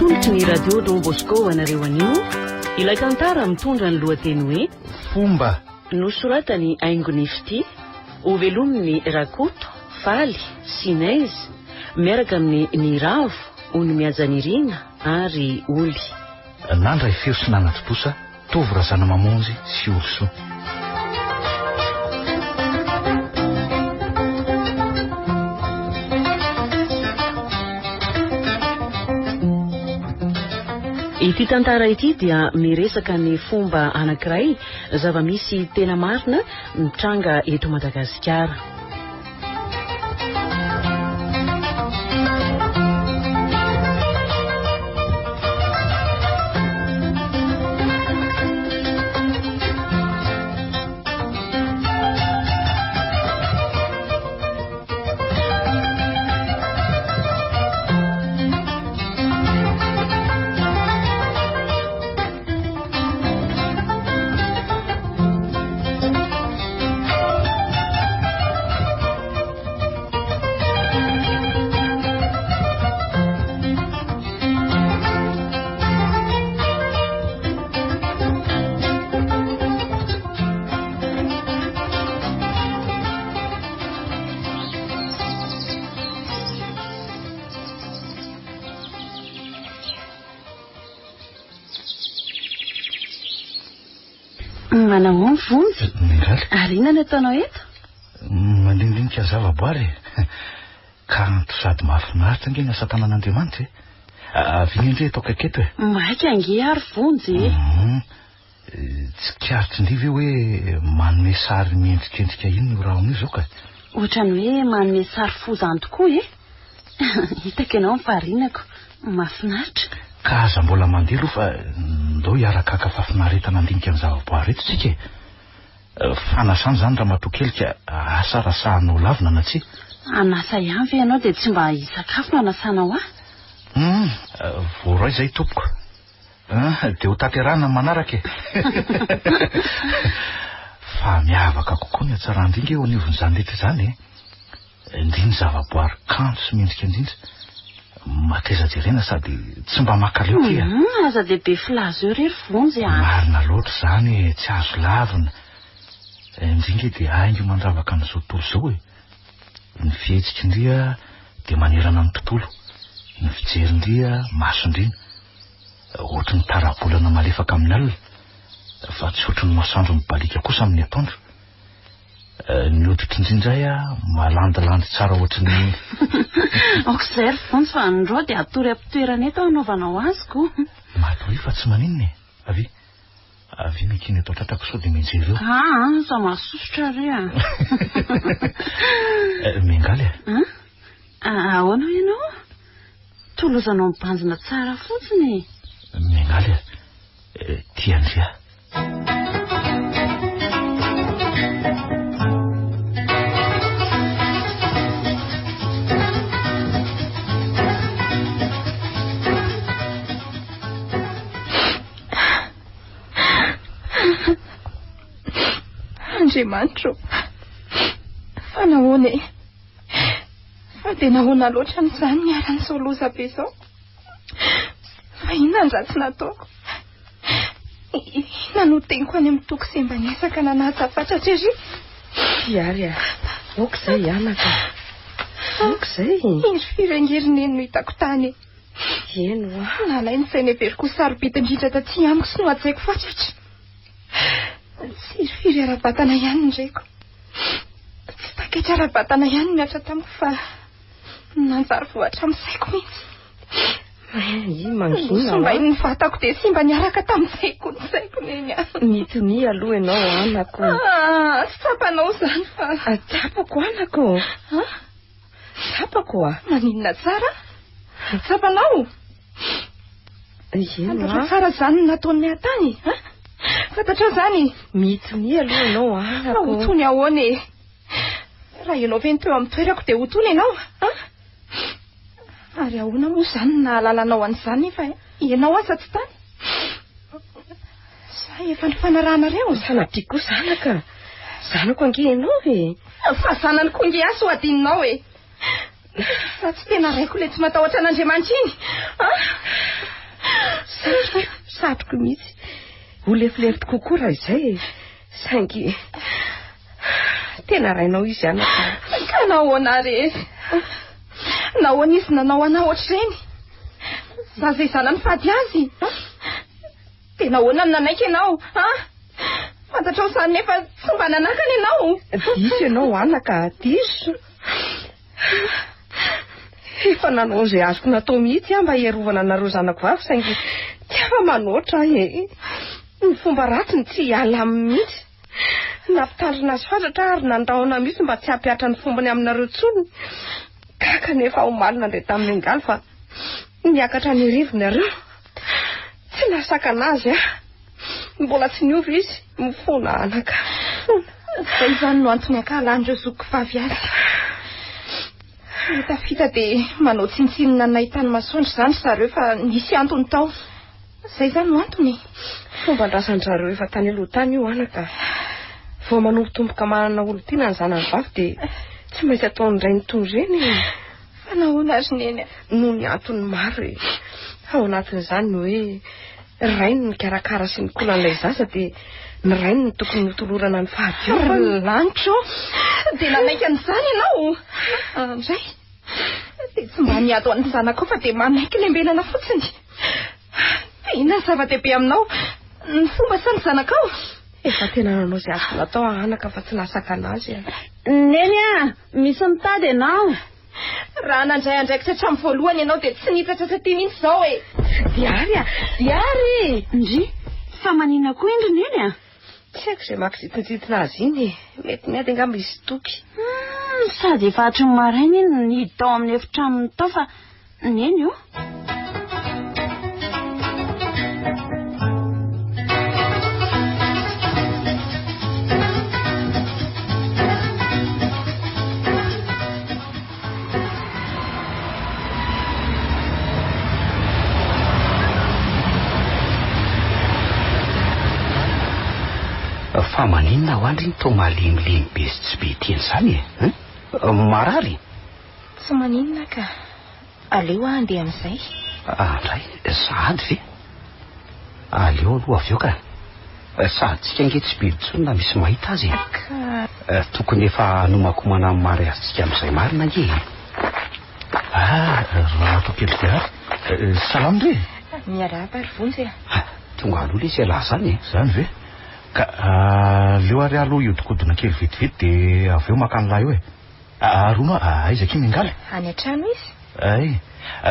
Atolotry ny Radio Don Bosco ho anareo anio ilay tantara mitondra ny lohateny hoe Fomba. Nosoratan'i Haingony Fitia, hovelomin'i Rakoto, Faly, sy Neige, miaraka amin'i Niravo, Onimihajanirina ary Oly. Nandray feo sy nanatontosa Tovo Razanamamonjy sy Olisoa. Ity tantara ity dia miresaka ny fomba anankiray zava-misy tena marina mitranga eto Madagasikara. Manahoana Vonjy? Miangaly. Ary inona no ataonao eto? Mandinidinika ny zavaboary e. Kanto sady mahafinaritra ange ny asa tanan'Andriamanitra e. Avy iny indray eto akaiky eto e. Maika ange ary Vonjy e. Mhm. Tsikaritry ndry ve hoe manome sary miendrikendrika inona io rahona io izao ka? Ohatran'ny hoe manome sary fo izany tokoa e. Hitako ianao ny faharinako. Mahafinaritra. Ka aza mbola mandeha aloha fa ndao hiaraka haka fahafinaretana handinika ny zavaboary eto tsika e. Fanasana izany ramatoa kely ka asa raha sahanao lavina na tsia. Hanasa ihany ve ianao dia tsy mba hisakafo no anasanao ahy? Hum, voaray izay tompoko. An, dia ho tanterahina ny manaraka e. Fa miavaka kokoa ny hatsaran-dringa eo anivon'izany rehetra izany e. Ndry ny zavaboary kanto sy mendrika indrindra. Mateza jerena sady tsy mba mankaleo ty a. Hum, aza dia be filaza eo re ry Vonjy a. Marina loatra izany e, tsy azo lavina. Ndry nge dia haingo mandravaka an'izao tontolo izao e. Ny fihetsiky ndry dia manerana ny tontolo. Ny fijery ndry masondriana. Ohatry ny tara-bolana malefaka amin'ny alina, fa tsy ohatry ny masoandro mibaliaka kosa amin'ny atoandro. Ny hoditro indrindray malandilandy tsara ohatry ny. Aoka izay ry Vonjy fa androa dia hatory am-pitoerana eto aho hanaovanao azy ko. Matoria fa tsy maninona e. Avia. Avia miankina eto an-tratrako sao dia mianjera eo. Aa, aza mahasosotra re a. Miangaly a. Ahoana hoy ianao? Tolozanao mibanjina tsara fotsiny e. Miangaly a. Tia an-dry aho. Andriamanitro, fa nahoana e? Fa dia nahoana loatra no izany niharan'izao loza be izao? Fa inona ny ratsy nataoko? Inona no teniko any amin'ny toko sy mba niezaka nanaja fatratra ery? Hiary a, aoka izay anaka. Aoka izay. Hirifiry ange ry neny no hitako tany e. Eny hoa. Nalainy izay neveriko ho sarobidy indrindra taty amiko sy nohajaiko fatratra. Tsy hirifiry ara-batana ihany ny reko. Tsy taketra ara-batana ihany ny mihatra tamiko fa nanjary voa hatramin'ny saiko mihitsy. Ih, mangina hoa. Nosimbainy ny vatako dia simba niaraka tamin'ny saiko ny saiko neny a. Mitonia aloha ianao anako. Ah, tsy tsapanao izany fa. Ah, tsapako anako. Ah? Tsapako a. Maninona tsara? Tsapanao? Eny Fantatrao tsara izany ny nataon'ny ahy tany, ha? Fantatrao izany? Mitonia aloha ianao anako. Fa ho tony ahoana e? Raha ianao ve no teo amin'ny toerako dia ho tony ianao, ha? Ary ahoana moa izany no nahalalanao an'izany nefa ianao aza tsy tany? Sa efa nifanarahanareo? Sanatria kosa anaka. Zanako ange ianao e. Fa zanany koa nge ahy sao adinonao e. Fa tsy tena raiko ilay tsy matahotra an'Andriamanitra iny. Ah! Satriko mihitsy. Ho lefilefy kokoa raha izay e. Saingy tena rainao izy anaka. Ka nahoana re? Nahoana izy nanao anah ohatr'ireny? Zaza izanany fady azy. Dia nahoana no nanaiky ianao? Ha? Fantatrao izany nefa tsy mba nanakana ianao. Diso ianao anaka, diso. Efa nanao izay azoko natao mihitsy aho mba hiarovana anareo zanako vavy saingy tsy afa-manoatra aho e. Ny fomba ratsiny tsy hiala aminy mihitsy. Nampitandrina azy fatratra aho ary nandrahona mihitsy mba tsy hampihatra ny fombany aminareo intsony. Gaga anefa aho omaly nandre tamin'i Miangaly fa niakatra any Iarivo nareo. Tsy nahasakana azy aho. Mbola tsy niova izy. Mifona anaka. Mifona. Izay izany no antony ankahalan'ireo zokiko vavy azy. Rehefa tafita dia manao tsinontsinona anay tany masoandro izany ry zareo fa nisy antony tao. Izay izany no antony e. Fomban-drazan-dry zareo efa tany aloha tany io anaka. Vao manombotomboka manana olon-tiana ny zanany vavy dia tsy maintsy ataon'ny rainy toy ireny e. Fa nahoana ry Neny a? Noho ny antony maro e. Ao anatin'izany ny hoe rainy no nikarakara sy nikola an'ilay zaza dia ny rainy no tokony notolorana ny fahadiovana. Ry lanitra ô! Dia nanaiky an'izany ianao? Andray! Dia tsy mba niady ho an'ny zanakao fa dia manaiky lembenana fotsiny. Dia inona ny zava-dehibe aminao? Ny fomba sa ny zanakao? Efa tena nanao izay azoko natao aho anaka fa tsy nahasakana azy e. Neny a! Misy mitady ianao. Raha nandray andraikitra hatramin'ny voalohany ianao dia tsy nitatra taty mihitsy izao e! Diary a! Diary! Ndry! Fa maninona koa iny ry Neny a? Tsy haiko izay mampizintinzintina azy iny e! Mety miady angamba izy sy Toky. Humm! Sady efa hatry ny maraina iny no nihidy tao amin'ny efitranony tao fa Neny o! Fa maninona hoa ndry no toa malemilemy be sy tsy be teny izany e? Hein? Marary? Tsy maninona ka. Aleo aho handeha amin'izay. Andray, sahady ve? Aleo aloha avy eo ka. Sady tsika ange tsy biby intsony na misy mahita aza e. Ka. Tokony efa hanomankomana ny mariazintsika amin'izay marina ange e. Ah, ramatoa kely Diary. Salama ndry e. Miarahaba ry Vonjy a. Tonga aloha lesy ialahy izany e. Izany ve? Ka aleo ary aho aloha hiodikodina kely vetivety dia avy eo maka an'ilay eo e. Arono a, aiza akia Miangaly? Any an-trano izy. Ay,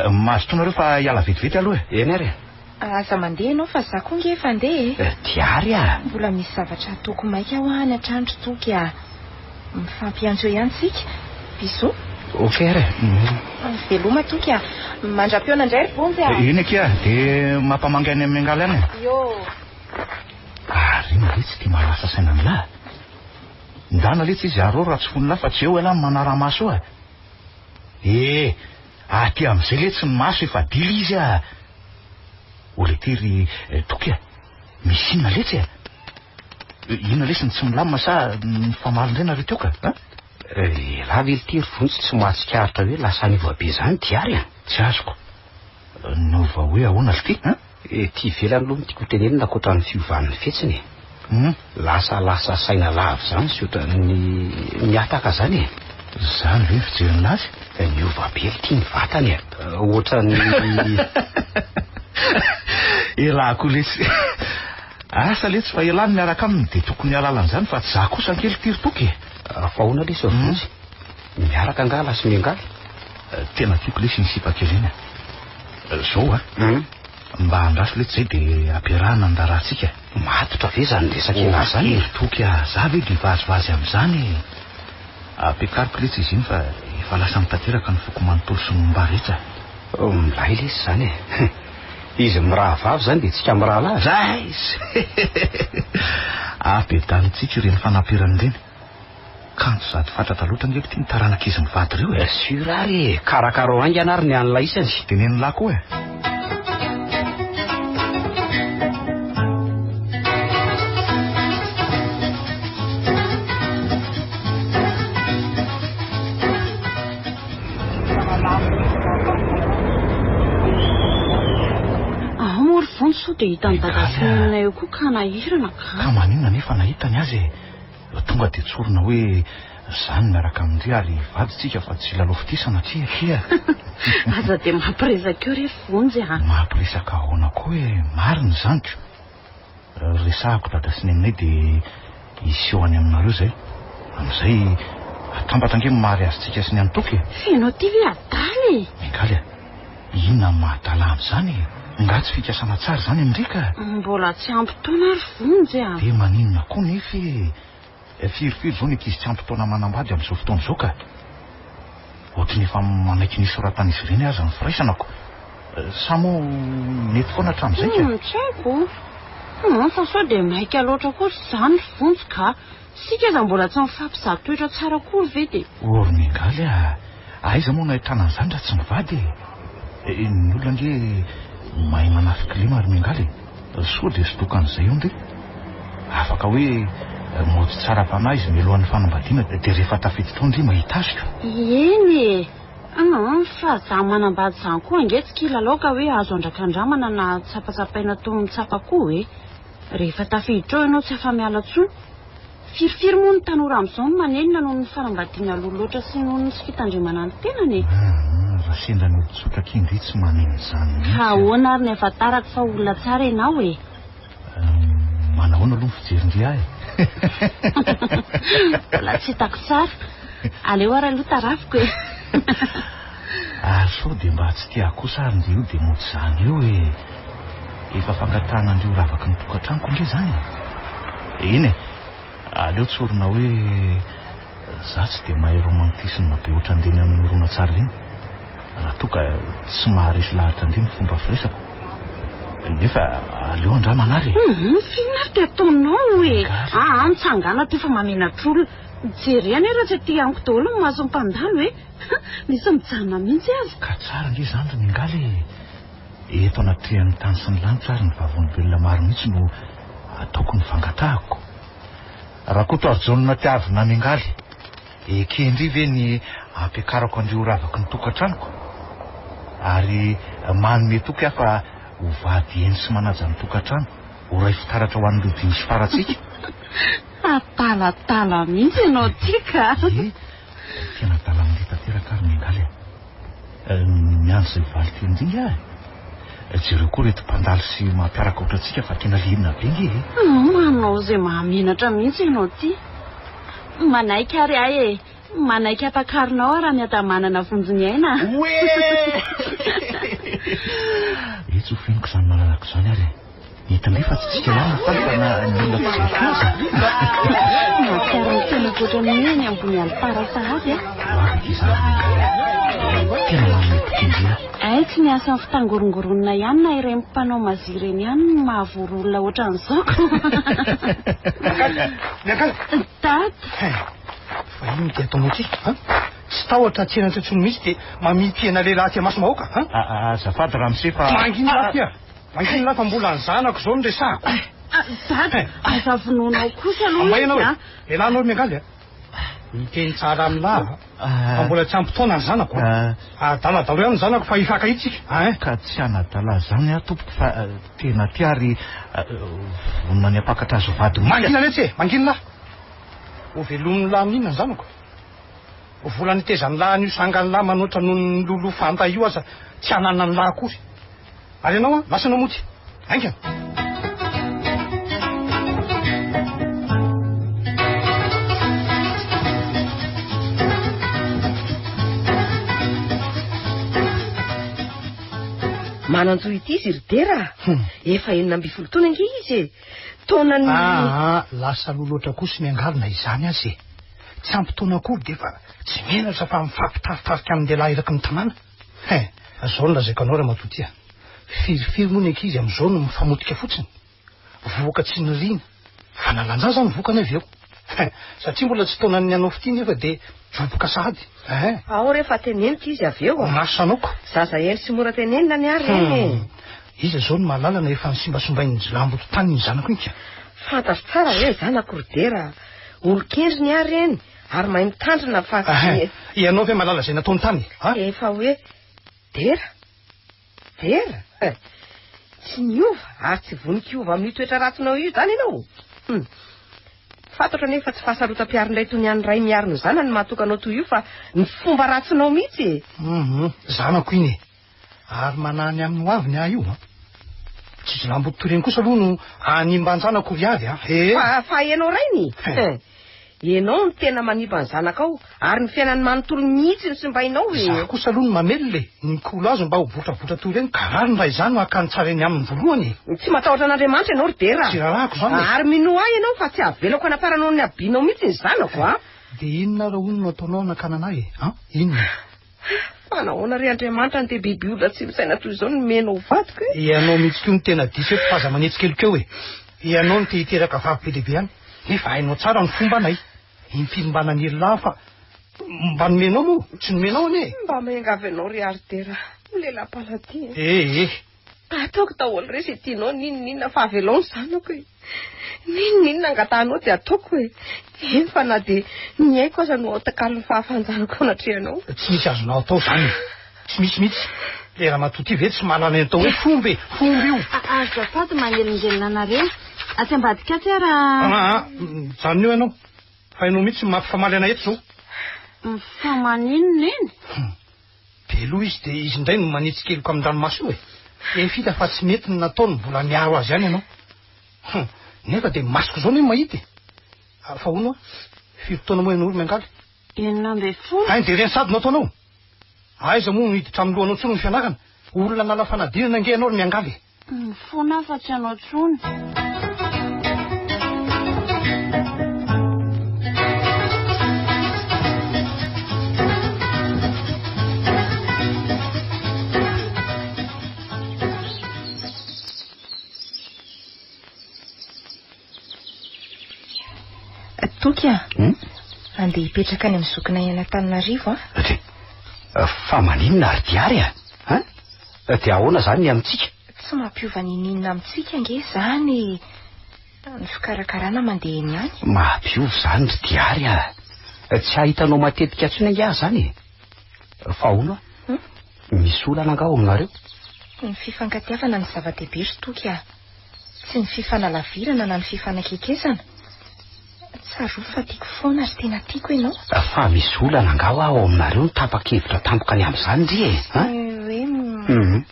mazotoa nareo fa hiala vetivety aloha e. Eny ary e. Aza mandeha ianao fa za koa nge efa handeha e. Diary a. Mbola misy zavatra ataoko maika hoa any an-trano ry Toky a. Mifampiantso eo ihany tsika. Bisous. Ok ary e. Veloma Toky a. Mandra-pihaona indray ry Vonjy a. Eny akia, dia mampamangy any amin'i Miangaly any e. Yo. Ary iny ve tsy tia mahalasa saina an'lah? Ndana letsy izy arô raha tsy fon'lah fa tsy eo elah manara-maso eo e! Eh! Aty amizay letsy ny maso efa dila izy ah! O lety ry Toky a! Misy inona letsy e? Inona lesy ny tsy milamina sa nifamaly indray nareo teo ka? An? Elah ve lty ry Vonjy tsy mahatsikaritra hoe lasa niova be zany Diary a! Tsy azoko. Niova hoe ahoana lty an? Ety ivelany aloha no tiako ho tenenina ankoatra ny fiovan'ny fihetsiny e. Lasa lasa saina lava izany sy ohatran'ny mihataka izany e. Izany ve ny fijerin'lah azy? Niova be ity ny vatany e. Ohatran'ny. Elah koa letsy. Asa letsy fa elah no miaraka aminy dia tokony hahalala an'izany fa tsy za kosa ange lty ry Toky e. Fa ahoana lesy ry Vonjy? Miaraka angaha lahy sy miangaly? Tena tiako lesy iny sipa kely iny a. Zao a. Mba andraso letsy zay de ampiarahana ny raharahantsika. Matotra ve zany resaka ialahy zany e? Ry Toky a, za ve de hivazivazy amin'izany e? Ampiakariko letsy izy iny fa efa lasany tanteraka ny foko manontolo sy ny momba rehetra. Milay lesy zany e. Izy mirahavavy zany de tsika mirahalahy. Zay! Ampiadanintsika ireny fanamperana ireny. Kanjo sady fatratra loatra ange ity ny taranak'izy mivady ireo e. Sûr ary e! Karakarao haingana ary ny an'ilay isany. Teneno lahy koa e. Ao moa ry Vonjy sao dia hitan'i Dada sy Nenina eo koa ka hanahirana ka. Ka maninona anefa na hitany aza e? Tonga dia tsorina hoe za no miaraka amin-dry ary vadintsika fa tsy lalao fitia sanatria akia. Aza dia mampiresaka eo re ry Vonjy a. Mampiresaka ahoana koa e? Marina izany ko. Resahako dada sy neninay dia hiseho any aminareo izay. Amin'izay atambatra ange ny mariazintsika sy ny an'i Toky e. F'enao ity ve adala e? Miangaly a! Inona no maha adala amin'izany e? Nga tsy fikasana tsara izany amin-dry ka? Mbola tsy ampy taona ry Vonjy a! Dia maninona koa nefa e? Firifiry izao ny ankizy tsy ampy taona manambady amin'izao fotoana izao ka! Ohatry ny efa manaiky ny soratan'izy ireny aza ny firaisana ko! Sa moa nety foana hatramin'izay ka? Tsy haiko. Hum, fa sao dia maika loatra kosa izany ry Vonjy ka! Isika aza mbola tsy mifampizaha toetra tsara akory ve dia. O ry Miangaly a! Aiza moa no ahitana an'izany raha tsy mivady e! Ny olona ange mahay manafy kilema ry Miangaly e! Soa dia sodokan'izay eo ndry. Afaka hoe mody tsara fanahy izy mialohan'ny fanambadiana dia rehefa tafiditra ao ndry mahita azy ko. Eny e! An, fa za manambady zany koa ange tsy kilalao ka hoe azo andrakandramana na tsapatsapaina toy ny mitsapa koa e! Rehefa tafiditra ao ianao tsy afa-miala intsony. Firifiry moa ny tanora amin'izao no manenina noho ny fanambadiana aloha loatra sy noho ny tsy fitandremana ny tenany e? Aa, raha sendra ny olon-tsotra akia ndry tsy manenina izany mihitsy Ka a. ahoana ary ny ahafantarako fa olona tsara ianao e? Manahoana aloha ny fijerin-dry ahy e? Mbola tsy hitako tsara. Aleo ary aloha tarafiko e. Ary sao dia mba tsy tia ahy kosa ary ndry io dia mody izany eo e? Efa fangatahana an-dry ho ravaky ny tokantranoko ange izany e! Eny e! Aleo tsorina hoe za tsy dia mahay romantisme be ohatran'ireny amin'ny horonantsary ireny, raha toa ka tsy maharesy lahatra an-dry ny fomba firesako. Nefa aleo andramana ary e! Hum, f'inona ary ty ataonao e? Aa, mitsangàna ty fa mahamenatr'olona. Jereo anie raha tsy aty amiko daholo ny mason'ny mpandalo e! Misy mijanona mihitsy aza. Ka tsara ange izany ry Miangaly e! Eto anatrehan'ny tany sy ny lanitra ary ny vavolombelona maro mihitsy no ataoko ny fangatahako. Rakotoarijaona Tiavina Miangaly, ekendry ve ny hampiakarako an-dry ho ravaky ny tokantranoko? Ary manome toky aho fa ho vady hendry sy manaja ny tokantrano, ho ray fitaratra ho an'ireo dimy sy farantsika. Adaladala mihitsy ianao ity ka! Ie, tena adala amin'ity tanteraka ary Miangaly a! Miandry izay valin-teny indrindra aho e! Jereo koa ireto mpandalo sy mampiaraka ohatrantsika fa tena liana be nge e! Manao izay mahamenatra mihitsy ianao ity. Manaiky ary aho e! Manaiky ampakarinao aho raha miadamanana vonjy ny aina a! Oe! Etsy ho feniko izany malalako izany ary e! Hita indray fa tsy tsika ihany no faly fa na ny olona mpijery koa aza. Mahatsiaro ny tenako ohatran'ny hoe eny ambony alitara sahady aho. Ho avy aty izany ry Miangaly a. Tena manome toky indray aho. Hay tsy ny asan'ny fitangorongoronina ihany na ireny mpanao mazia ireny ihany no mahavory olona ohatran'izao ko. Miangaly! Miangaly! Dada! Fa inona ity ataonao ity? An? Tsy tahotra tsy henatra intsony mihitsy dia mamipy-hena lehilahy aty amasom-bahoaka? An? Azafady ramose fa. Mangina aty a! Mangina lahy fa mbola ny zanako izao no resahako. Dada, aza vonoinao kosa aloha izy a. Elah anao ry Miangaly a. Miteny tsara aminah fa mbola tsy ampy taona ny zanako a. Adaladalo ihany ny zanako fa hifankahita isika a. Ka tsy hanadala izany aho tompoko fa tena tia ary vonona ny hampakatra azy ho vady mihitsy. Mangina letsy e, mangina lahy. Ho velomin'ny lahy amin'inona ny zanako? Vola nitezan'ny lahy an'io sangan'ny lahy manoatra noho ny loloha fanta io aza tsy ananan'ny lahy akory. Ary ianao an, lasa ianao mody. Haingana. Manan-jo ity izy ry Dera a! Efa 16 taona ange izy e! Taonan'ny... Aa, lasa aloha loatra koa sy miangavy na izany aza e! Tsy ampy taona akory dia efa tsy menatra fa mifampitaritarika amin-dehilahy eraky ny tanàna. He! Zao no lazaiko anao ramatoa ty a! Firifiry moa ny ankizy amin'izao no mifamotika fotsiny? Vohoka tsy niriana. Fanalan-jaza ny vokany avy eo. He! Satria mbola tsy taonan'ny hanao fitia nefa dia joboka sahady. Ehe! Ao re fa teneniko izy avy eo a! Lasa anao ko! Zaza hendry sy mora tenenina ny ahy reny e! Iza izao no mahalala na efa nosimbasimbain'ny jiolahimboto tany iny zanako iny ka? Fantatro tsara hoe zanako ry Dera a! Olon-kendry ny ahy reny ary mahay mitandrina fa tsy. Ianao ve mahalala izay nataony tany a? Efa hoe Dera? Dera? Tsy niova ary tsy vonon-kiova amin'io toetra ratsinao io izany ianao? Hum. Fantatro anefa fa tsy fahasarotam-piaro indray toy ny an'ny ray miaro ny zanany no mahatoka anao toy io fa ny fomba ratsinao mihitsy e! Hum, zanako iny e! Ary manahy ny amin'ny hoaviny aho io an! Tsy jiolahimboto toy ireny kosa aloha no hanimban-janako ry avy an! Ee! Fa, fa ianao rainy? He. Ianao no tena manimba ny zanakao ary ny fiainany manontolo mihitsy no simbainao e! Izaho kosa aloha no mamelona e! Ny mikolo azy mba ho votravotra toy ireny ka rariny raha izaho no hakany tsara eny aminy voalohany e! Tsy matahotra an'Andriamanitra ianao ry Dera! Tsy rarahako izany e! Ary minoa ahy ianao fa tsy avelako hanaparanao ny habianao mihitsy ny zanako a! Dia inona ary hono no ataonao hanakanana ahy e? An? Inona? Fa nahoana re Andriamanitra no dia biby olona tsy misaina toy izao no nomenao ho vadiko e? Ianao mihitsy koa no tena diso eto fa aza manetsi-keloka eo e! Ianao no te hiteraka vavy be dia be any, nefa hainao tsara ny fombanay. Impiry mba naniry lahy fa mba nomenao moa? Tsy nomenao anie e! Mba miangavy anao ry Ardera, milela-paladia e! Eh eh! Ataoko daholo re izay tianao n'inon'inona fa avelao ny zanako e! N'inon'inona angatahanao dia ataoko e! Eny fa na dia ny aiko aza no aotakalon'ny fahafahan-janako eo anatrehanao. Tsy misy azonao atao izany e! Tsy misy mihitsy. Ilay ramatoa ity ve tsy mahalala ny atao hoe fomba e! Fomba io! Azafady manelingelina anareo. Atsy ambadika atsy aho raha. Aa, mijanona eo ianao. Fa ianao mihitsy no mampifamaly anay eto izao. Fa maninona eny? Be loha izy dia izy indray no manetsi-keloka amin-dranomaso io e! Efa hita fa tsy mety ny nataony mbola miaro azy ihany ianao. Hum! Nefa dia masoko izao anie mahita e! Fa hono hoa, firy taona moa ianao ry Miangaly? 16. Hay dia ireny sady no ataonao? Aiza moa no hiditra amin'ny lohanao intsony ny fianarana? Olona nanao fanadinana ange ianao ry Miangaly e! Mifona aho fa tsy hanao intsony. Toky a! Hmm? Andeha hipetraka any amin'ny zokinay any Antananarivo a. Fa maninona ary diary a? Hein? Dia ahoana izany ny amintsika? Tsy mampiova niniana amintsika ange izany e. Ny fikarakarana mandeha eny ihany. Mampiova izany ry Diary a. Tsy hahitanao matetika intsony ange aho izany e. Fa ahoana? Hmm? Misy olana angaha ao aminareo? Ny fifankatiavana no zava-dehibe ry Toky a. Tsy ny fifanalavirana na ny fifanakekezana. Tsarovy fa tiako foana ary tena tiako ianao. Fa misy olana angaha hoa ao aminareo no tapa-kevitra tampoka ny amin'izany ry e? An? Hoe. Hum.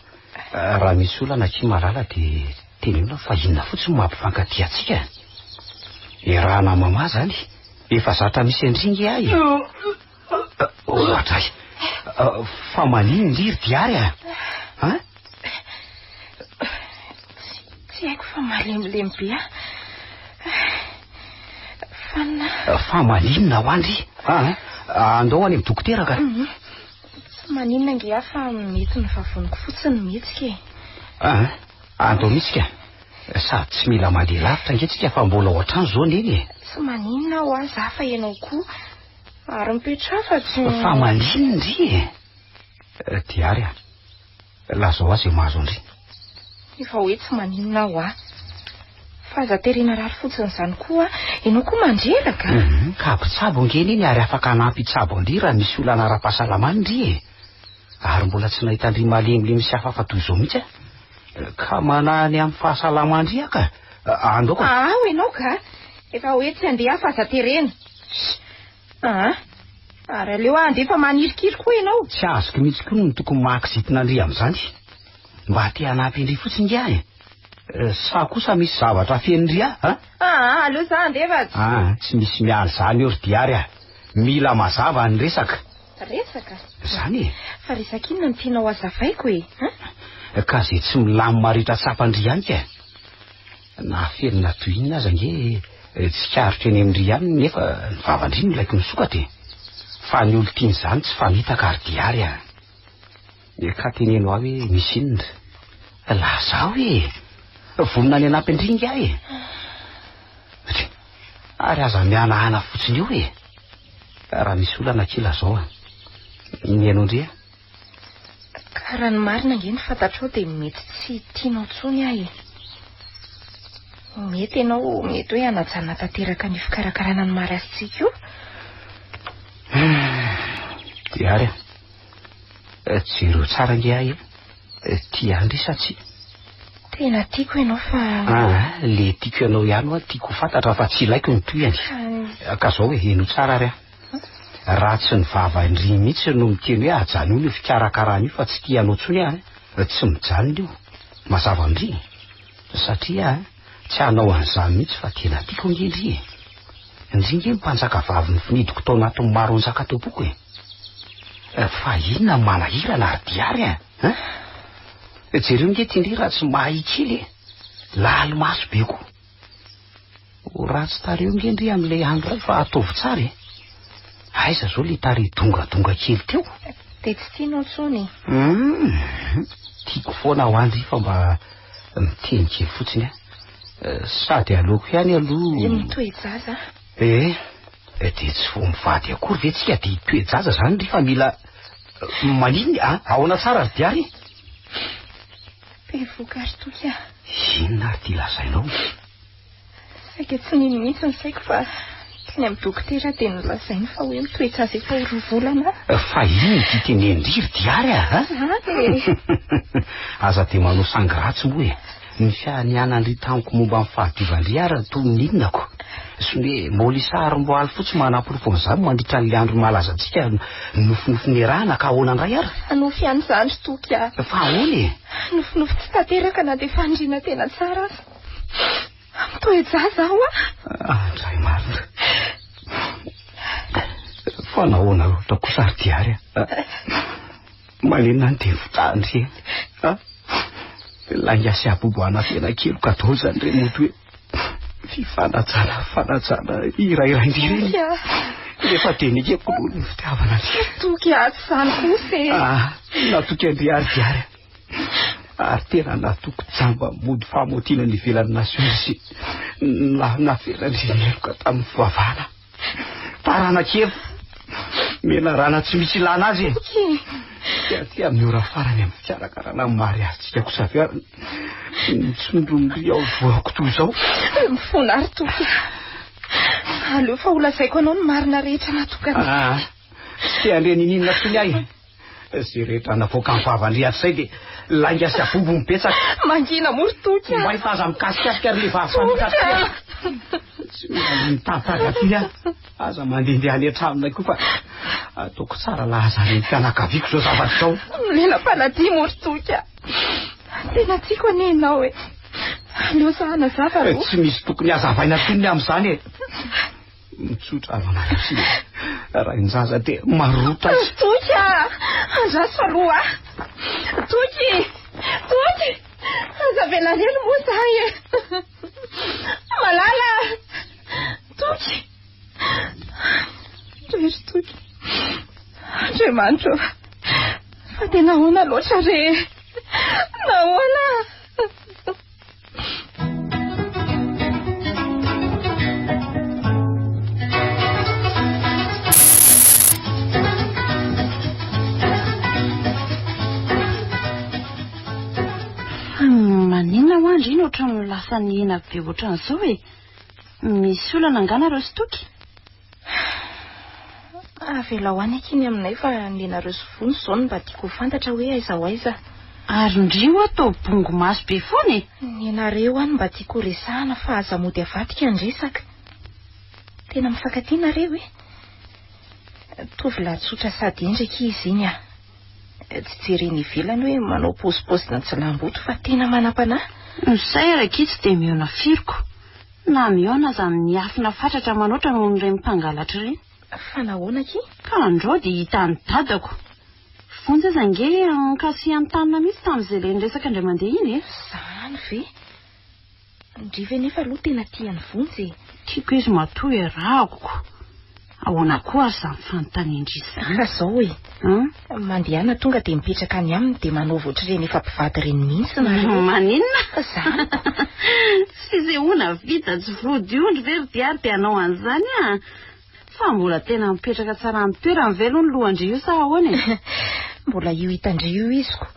Raha misy olana akia Malala dia teneno aho fa inona fotsiny no mampifankatia antsika? Iarahana mama izany. Efa zatra misy an-dry nge ahy e. Ohatray. Fa maninona ndry ry Diary a? An? Tsy haiko fa malemilemy be aho. Fanina. Fa maninona ho andry? Ah, andao any amin'ny dokotera ka. Mhm. Tsy maninona ange aho fa mety ny vavoniko fotsiny mihetsika e. Ah, andao mihitsy ka. Sady tsy mila mandeha lavitra ange tsika fa mbola ao an-trano izao neny e. Tsy maninona aho a, za fa ianao koa. Ary mipetraha fa tsy... Fa maninona ndry e? Diary a. Lazao ahy izay mahazo an-dry. Efa hoe tsy maninona aho a. Fa aza terena rary fotsiny izany koa. Ianao koa mandreraka. Mhm, ka mpitsabo ange neny ary afaka hanampy hitsabo an-dry raha misy olana ara-pahasalamana ndry e. Ary mbola tsy nahita an-dry malemilemy sy hafahafa toy izao mihitsy aho. Ka manahy ny amin'ny fahasalaman-dry aho ka. Andao ka. Ao ianao ka. Efa hoe tsy handeha aho fa aza terena. Aa! Ary aleo aho handeha fa manirikiry koa ianao. Tsy azoko mihitsy koa ny tokony maha kizitina an-dry amin'izany. Mba te hanampy an-dry fotsiny nge aho e. Sa kosa misy zavatra afenin-dry ahy, a? Aa, aleo za handeha fa tsy. Aa, tsy misy miala izany eo ry Diary a. Mila mazava ny resaka. Resaka? Izany e. Fa resaka inona no tianao hazavaiko e? A? Ka izay tsy milamina rehetra tsapan-dry ihany ka. Na afenina toy inona aza ange tsikaritra eny amin-dry ihany nefa ny vavan-dry no ilaiko misokatra e. Fa ny olon-tiana izany tsy famitaka ry Diary a. Ka teneno ahy hoe misy inona. Lazao e. Vonona ny hanampy an-dry ingahy e. Ary aza mihanahana fotsiny eo e. Raha misy olana akia lazao a. Mihaino an-dry aho. Ka raha ny marina ange no fantatrao dia mety tsy tianao intsony aho e. Mety ianao mety hoe hanajanona tanteraka an'io fikarakarana ny mariazintsika io. Diary a, jereo tsara ange ahy e. Tia an-dry sa tsia? Tena tiako ianao fa... Ah, le tiako ianao ihany hoa tiako ho fantatra fa tsy ilaiko ny tohiny. Ka zao e, henoy tsara ary aho. Raha tsy ny vava-ndry mihitsy no miteny hoe ajanony io fikarakarana io fa tsy tia anao intsony aho, tsy mijanona io. Mazava amin-dry e. Satria tsy hanao an'izany mihitsy fa tena tiako ange ndry e. Ndry nge mpanjaka vavy nofinidiko tao anatin'ny maro anjaka tompoko e. Fa inona no manahirana ary diary a? Hein? Jereo nge ty ndry raha tsy mahay kely e. Lali-maso be koa. Ho ratsy tarehy nge ndry amin'ilay andro iray fa ataovy tsara e. Aiza zao le tarehy dongadonga kely teo? Dia tsy tianao intsony e. Hum, tiako foana ho andry fa mba miteny kely fotsiny aho. Sady aleoko ihany aloha. Mitoe-jaza. Eh, dia tsy vao mivady akory ve tsika dia hitoe-jaza zany ry fa mila maninona a? Ahoana tsara ry Diary? Bevoka ry Toky a. Inona ary ty lazainao? Saika tsy nino mihitsy ny saiko fa teny amin'ny dokotera dia nolazainy fa hoe mitoe-jaza efa ho roa volana. Fa inona ity tenenin-dry ry Diary a? Zany e. Aza dia manao sangy ratsy moa e. Ny fianianan-dry tamiko momba ny fahadiovan-dry ary toy ny inona ko. Sy ny hoe Maolisa aromboaly fotsy manaporofo an'izany mandritra an'ilay andro mahalaza antsika nofinofy niarahana ka ahoana indray ary? Nofy ihany izany ry Toky a. Fa ahoana e? Nofinofy tsy tanteraka na dia faniriana tena tsara aza. Mitoe-jaza aho a. Andray marina. Fa nahoana loatra kosa ry Diary a? Maninona ny dia fitandry e? Lainga sy habobohana tena keloka daholo izany re mody hoe fifanajana fanajana iray iray ireny. Nefa dia nekeko noho ny fitiavana antsika. Toky atsy izany kosa e. Ah, natoky an-dry ary diary. Ary tena natoky jamba mody famotiana ny ivelan'ny nation sy nafelan-dry meloka tamin'ny fivavahana. Taranak'i Eva. Menarana tsy misy ilana azy e. Dia aty amin'ny ora farany amin'ny fikarakarana ny mariazintsika kosa avy ary mitsondrondria ao voako toy izao. Mifona ary Toky. Aleo fa ho lazaiko anao ny marina rehetra natokana. Ah, tsy te handre niniana intsony ahy e. Izay rehetra navoaka ny vavan-dry hatrizay dia lainga sy abobo no betsaka. Mangina moa ry Toky a! Mbay fa aza mikasikasika ry vehivavy mpamitaka aty a! Tsy mila mitantara aty a! Aza mandehandeha any an-tranonay koa fa ataoko tsara laza any amin'ny fianakaviako izao zavatra izao. Milela-panadia moa ry Toky a! Tena tiako anie ianao e! Aleo za hanazava aloha. Tsy misy tokony hazavaina intsony ny amin'izany e! Mitsotra avana sy rain-jaza dia marota izy. Toky a! Andraso aloha. Toky! Toky! Aza avela irery moa izahay e! Malala! Toky! Irery Toky. Andriamanitro, fa dia nahoana loatra re? Nahoana? Maninona hoa ndry no ohatran'ny lasa nihena be ohatran'izao e? Misy olana angaha nareo sy Toky? Avelao any akia ny aminay fa nenareo sy Vony izao no mba tiako ho fantatra hoe aiza ho aiza. Ary ndry hoa toa bongo maso be foana e! Nenareo any mba tiako ho resahana fa aza mody avadika ny resaka. Tena mifankatia nareo e? Tovolahy tsotra sady hendry akia izy iny ah. Tsy jerena ivelany hoe manao paozipaozina an-tsilamboto fa tena manam-panahy. Ny say ary akia tsy dia mihaona firy ko. Na mihaona aza miafina fatratra manoatra noho ireny mpangalatra ireny. Fa nahoana akia? Ka andrao dia hitan'ny dadako. Vonjy aza ange nokasihan'ny tanana mihitsy tamin'izay ilay niresaka indray mandeha iny e. Izany ve? Ndry ve nefa aloha tena tia an'i Vonjy e? Tiako izy matoa iarahako ko. Ahoana koa ary izany fanontanian-dry izany? Fa izao e. Mandehana tonga dia mipetraka any aminy dia manaova ohatr'ireny efa mpivady ireny mihitsy nareo. Maninona? Izany ko. Tsy fisehoana vita tsy vodiondry ve ry Diary dia hanao an'izany ah? Fa mbola tena mipetraka tsara amin'ny toerany ve aloha ny lohan-dry io sa ahoana e? Mbola io hitan-dry io izy ko.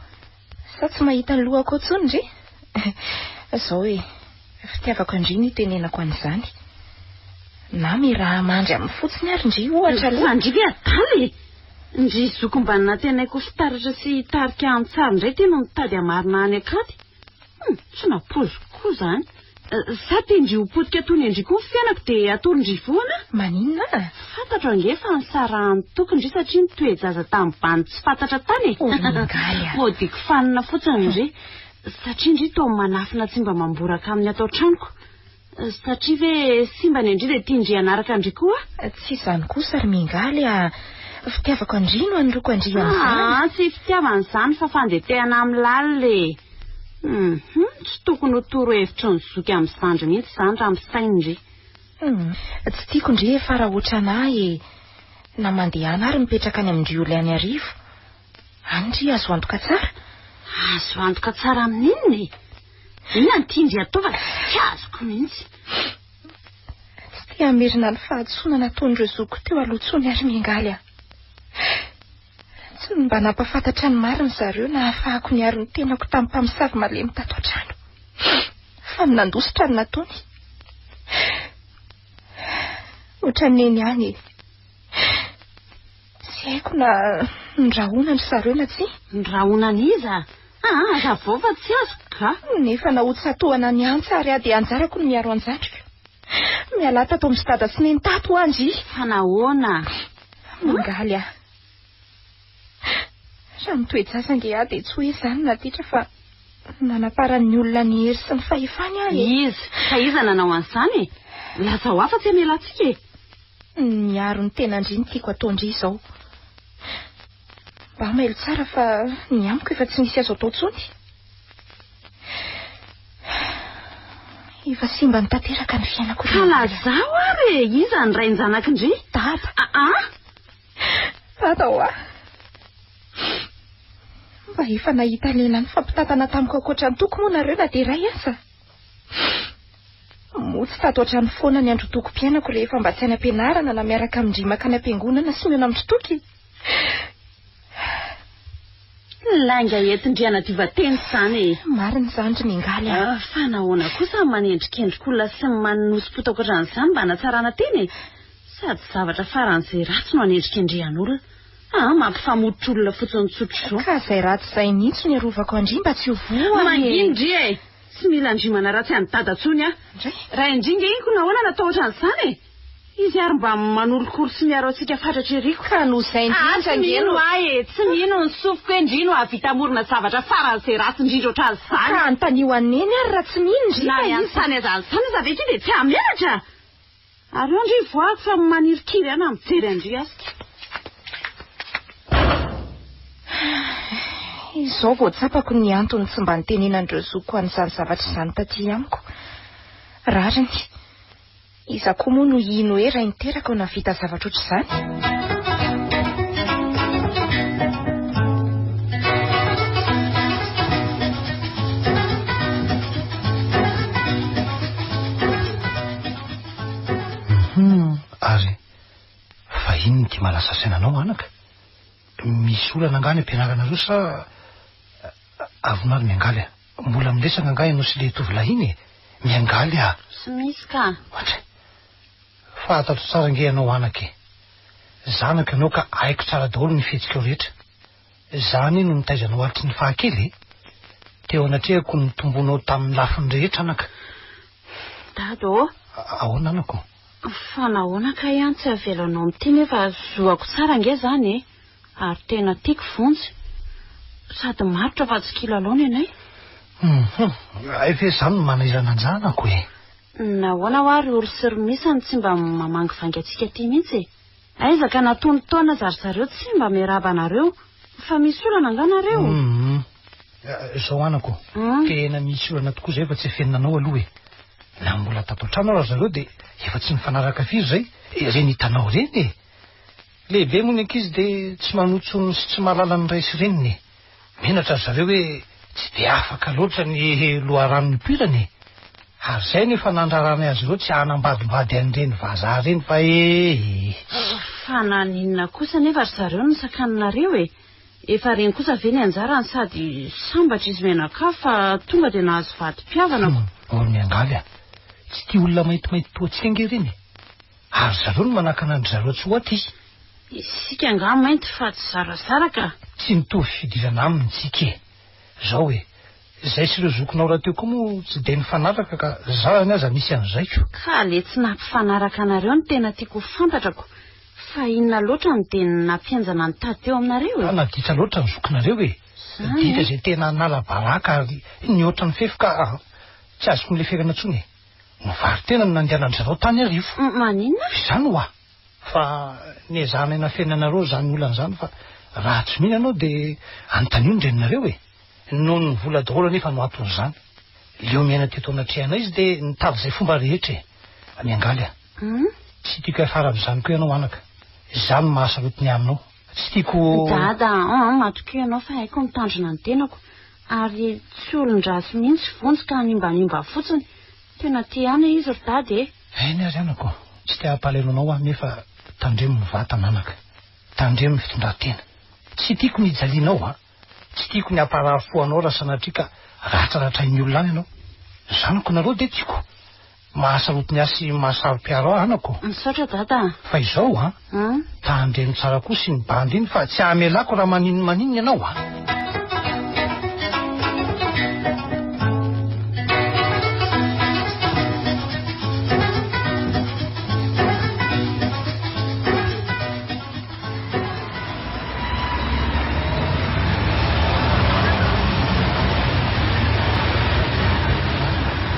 Sa tsy mahita ny lohako ao intsony ndry? Izao e, fitiavako an-dry no itenenako an'izany. Na miaraha mandry aminy fotsiny ary ndry ohatra aloha. Fa ndry ve adala e? Ndry zoky mba nantenaiko ho fitaratra sy hitarika an-tsary indray ity no mitady hamarina any an-katy. Hum, tsy nampoiziko koa izany. Sa tian-dry ho potika toy ny an-dry koa ny fiainako dia atoron-dry vohana? Maninona? Fantatro ange fa nisarahan'ny tokony ndry satria nitoe-jaza tamin'ny bandy tsy fantatra tany e. Oh, Mingaly a. Modiako fanina fotsiny ndry. Satria ndry toa manafina tsy mba mamboraka amin'ny ato an-tranoko. Satria ve simba ny an-dry dia tian-dry hanaraka an-dry koa aho? Tsy izany kosa ry Mingaly a. Fitiavako an-dry no anoroako an-dry amin'izany. Ah, tsy fitiavana izany fa fandetehana amin'ny lalina e. Hum, tsy tokony ho torohevitry ny zoky amin'ny zandry mihitsy izany raha misaina ndry. Hum, tsy tiako ndry efa raha ohatran'ahy e. Na mandehana ary mipetraka any amin-dry olona any Arivo. Any ndry azo antoka tsara. Azo antoka tsara amin'inona e? Inona no tian-dry atao fa tsy azoko mihitsy. Tsy te hamerina ny fahadisoana nataon'ireo zokiko teo aloha intsony ary miangaly aho. Tsy mba nampahafantatra ny marina zareo nahafahako niaro ny tenako tamin'ny mpamosavy malemy tato an-trano. Fa ny nandositra no nataony. Ohatran'ny neny ihany e. Tsy haiko na nirahona ry zareo na tsia. Nirahona an'iza? Aa, hazavao fa tsy azoko ka. Nefa na ho tsatohana ny antsy ary aho dia anjarako ny miaro an-jandriko. Mialà tato amin-dry dada sy neny tato hoa ndry. Fa nahoana? Miangaly aho. Raha mitoe-jaza ange aho dia tsy hoe izany na ditra fa nanaparan'ny olona ny hery sy ny fahefany aho e. Iza? Fa iza nanao an'izany e? Lazao hafa tsy hamelantsika e. Miaro ny tenan-dry ny tiako ataon-dry izao. Mba mailo tsara fa ny amiko efa tsy misy azo atao intsony. Efa simbany tanteraka ny fiainako. Ka lazao ary e! Iza ny rain-janak'ndry? Dada. Aa! Dada hoa. Mba efa nahita lehilahy nifampitantana tamiko ankoatra ny Toky moa nareo na dia iray aza? Moa tsy tato an-trano foana ny androtokom-piainako rehefa mba tsy any am-pianarana na miaraka amin-dry mankany am-piangonana sy mihaona amin-dry Toky? Lainga entin-dry hanadiovan-tena izany e! Marina izany ry Miangaly a! Ah, fa nahoana kosa ny manendrikendrik'olona sy ny manosi-potaka ohatran'izany mba hanatsarana tena e? Sady zavatra faran'izay ratsy no hanendrikendrehan'olona. Ah, mampifamototra olona fotsiny tsotra izao. Ka izay ratsy izay mihitsy no iarovako an-dry mba tsy ho voa e! Manginy ndry e! Tsy mila an-dry manaratsy an'i Dada intsony aho. Ndray? Raha indry nge iny ko nahoana natao ohatran'izany e? Izy ary mba manolokolo sy miaro antsika fatratra ery ko. Ka noho izay indrindra Tsy ange mino no. ahy e! Tsy mino ny sofiko hoe ndry no hahavita hamorona zavatra faran'izay ratsy indrindra ohatran'izany. Ka anontanio an'i Neny ary raha tsy mino ndry Na fa izy. an'izany aza an'izany aza ve ity dia tsy hahamenatra? Ary eo ndry voahako fa manirikiry ahy na mijery an-dry aza. Izao vao tsapako ny antony tsy mba nitenenan'ireo zokiko an'izany zavatra izany taty amiko. Rariny. Iza koa moa no hino hoe ray niteraka no nahavita zavatra ohatr'izany? Hum, ary fa inona ity mahalasa saina anao anaka? Misy olana angaha any am-pianaranareo sa avona ary miangaly a? Mbola miresaka angaha ianao sy le tovolahy iny e? Miangaly a! Tsy misy ka. Ohatry. Fantatro tsara ange ianao anaka e. Zanako ianao ka haiko tsara daholo ny fihetsikao rehetra. Izany no nitaizanao hatry ny fahakely e! Teo anatrehako no nitombonao tamin'ny lafiny rehetra anaka. Dada ô! Ahoana anako? Fa nahoana kay an tsy avelanao mitia nefa zohako tsara ange izany e! Ary tena tiako Vonjy. Sady matotra fa tsy kilalao ny anay. Hum, hay ve izany no manahirana an-janako e! Nahoana hoa ry ory sy ry misa no tsy mba mamangivangy antsika aty mihitsy e? Aiza ka natono taona aza ry zareo tsy mba miarahaba anareo. Fa misy olana angaha nareo? Hum, izao anako, tena misy olana tokoa izay fa tsy afenina anao aloha e. Na mbola tato an-trano ara ry zareo dia efa tsy nifanaraka firy izay, ireny hitanao ireny e. Lehibe moa ny ankizy dia tsy manotsony sy tsy mahalala ny ray sy reniny e. Menatra ry zareo hoe tsy dia afaka loatra ny loharano nipoirany e. Ary izay no efa nandraranay azy ireo tsy hanambadimbady an'ireny vazaha ireny fa ee. Fa naninona kosa anefa ry zareo no sakaninareo e? Efa reny kosa ve ny anjarany sady sambatra izy mianakavy fa tonga dia nahazo vady mpihavana ko. Hum, miangaly a! Tsy tia olona maintimainty toa antsika ange ireny e. Ary zareo no manakana an-dry zareo tsy ho aty. Isika angaha mainty fa tsy zarazara ka. Tsy mitovy fidirana aminy tsika e. Zao e. Izay sy ireo zokinao rahateo koa moa tsy dia nifanaraka ka izaho ihany aza nisy an'izay ko. Ka le tsy nampifanaraka anareo no tena tiako ho fantatrako fa inona loatra no dia nampihenjana ny tady teo aminareo e? Fa naditra loatra ny zokinareo e! Izany Ditra e? izay tena nala baraka ary nihoatra ny fefy ka tsy azoko nileferana intsony e! Nivaro-tena no nandehanan-dry zareo tany Iarivo. Maninona? Izany ho'a! Fa niezahanay nafenina anareo izany olana izany fa raha tsy mino ianao dia anontanio ny reninareo e! Noho ny vola daholo anefa no anton'izany. Leo miaina teto anatrehanay izy dia nitady izay fomba rehetra e! Miangaly aho. Tsy tiako hiafara amin'izany koa ianao anaka. Izany no mahasarotiny aminao. Tsy tiako. Dada an, matokia ianao fa haiko mitandrina ny tenako. Ary tsy olon-dratsy mihitsy Vonjy ka hanimbanimba fotsiny. Tena tia ahy izy ry dada e! Eny ary anako, tsy te hampalahelo anao aho nefa tandremo ny vatana anaka. Tandremo ny fitondran-tena. Tsy tiako ny hijalianao an! Tsy tiako ny hamparary fo anao raha sanatria ka ratraratrain'ny olona any ianao. Zanako nareo dia tiako. Mahasarotiny ahy sy mahasaro-piaro ahy anako. Misaotra dada a! Fa izao an! Tandremo tsara kosa iny bandy iny fa tsy hamelako raha maninona ianao an!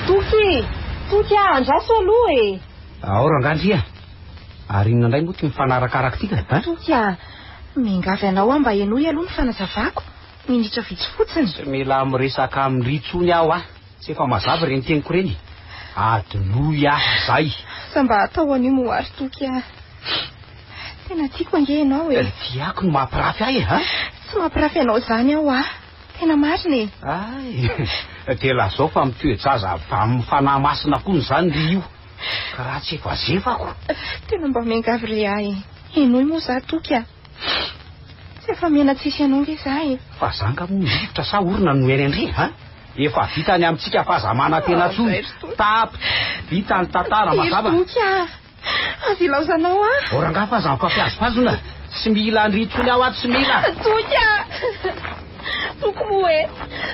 Toky e! Toky a! Andraso aloha e! Ao rangahy ndry a! Ary inona indray moa ity mifanarakaraka ity ka? A? Toky a! Miangavy anao aho mba henoy aloha ny fanazavako. Minitra vitsy fotsiny. Tsy mila miresaka amin-dry intsony aho a! Tsy efa mazava ireny teniko ireny? Adinoy aho izay. Sa mba atao an'io moa ary Toky a! Tena tiako ange ianao e! Tiako no mampirafy ahy e! A? Tsy mampirafy anao izany aho a! Tena marina e! Hay! Dia lazao fa mitoe-jaza avy amin'ny fanahy masina koa izany ry io. Ka raha tsy efa zefako. Tena mba miangavy re ahy e! Henoy moa za Toky a! Tsy efa mena-tsisy anao nge za e! Fa za nga moa rivotra sa orona no eny an-dry a? Efa vita ny amintsika fa aza manantena intsony. Tapitra! Vita ny tantara mazava. Ry Toky a! Aza ilaozanao aho. O rangahy fa aza mifampihazohazona. Tsy mila an-dry intsony aho a, tsy mila. Toky a! Toky moa e!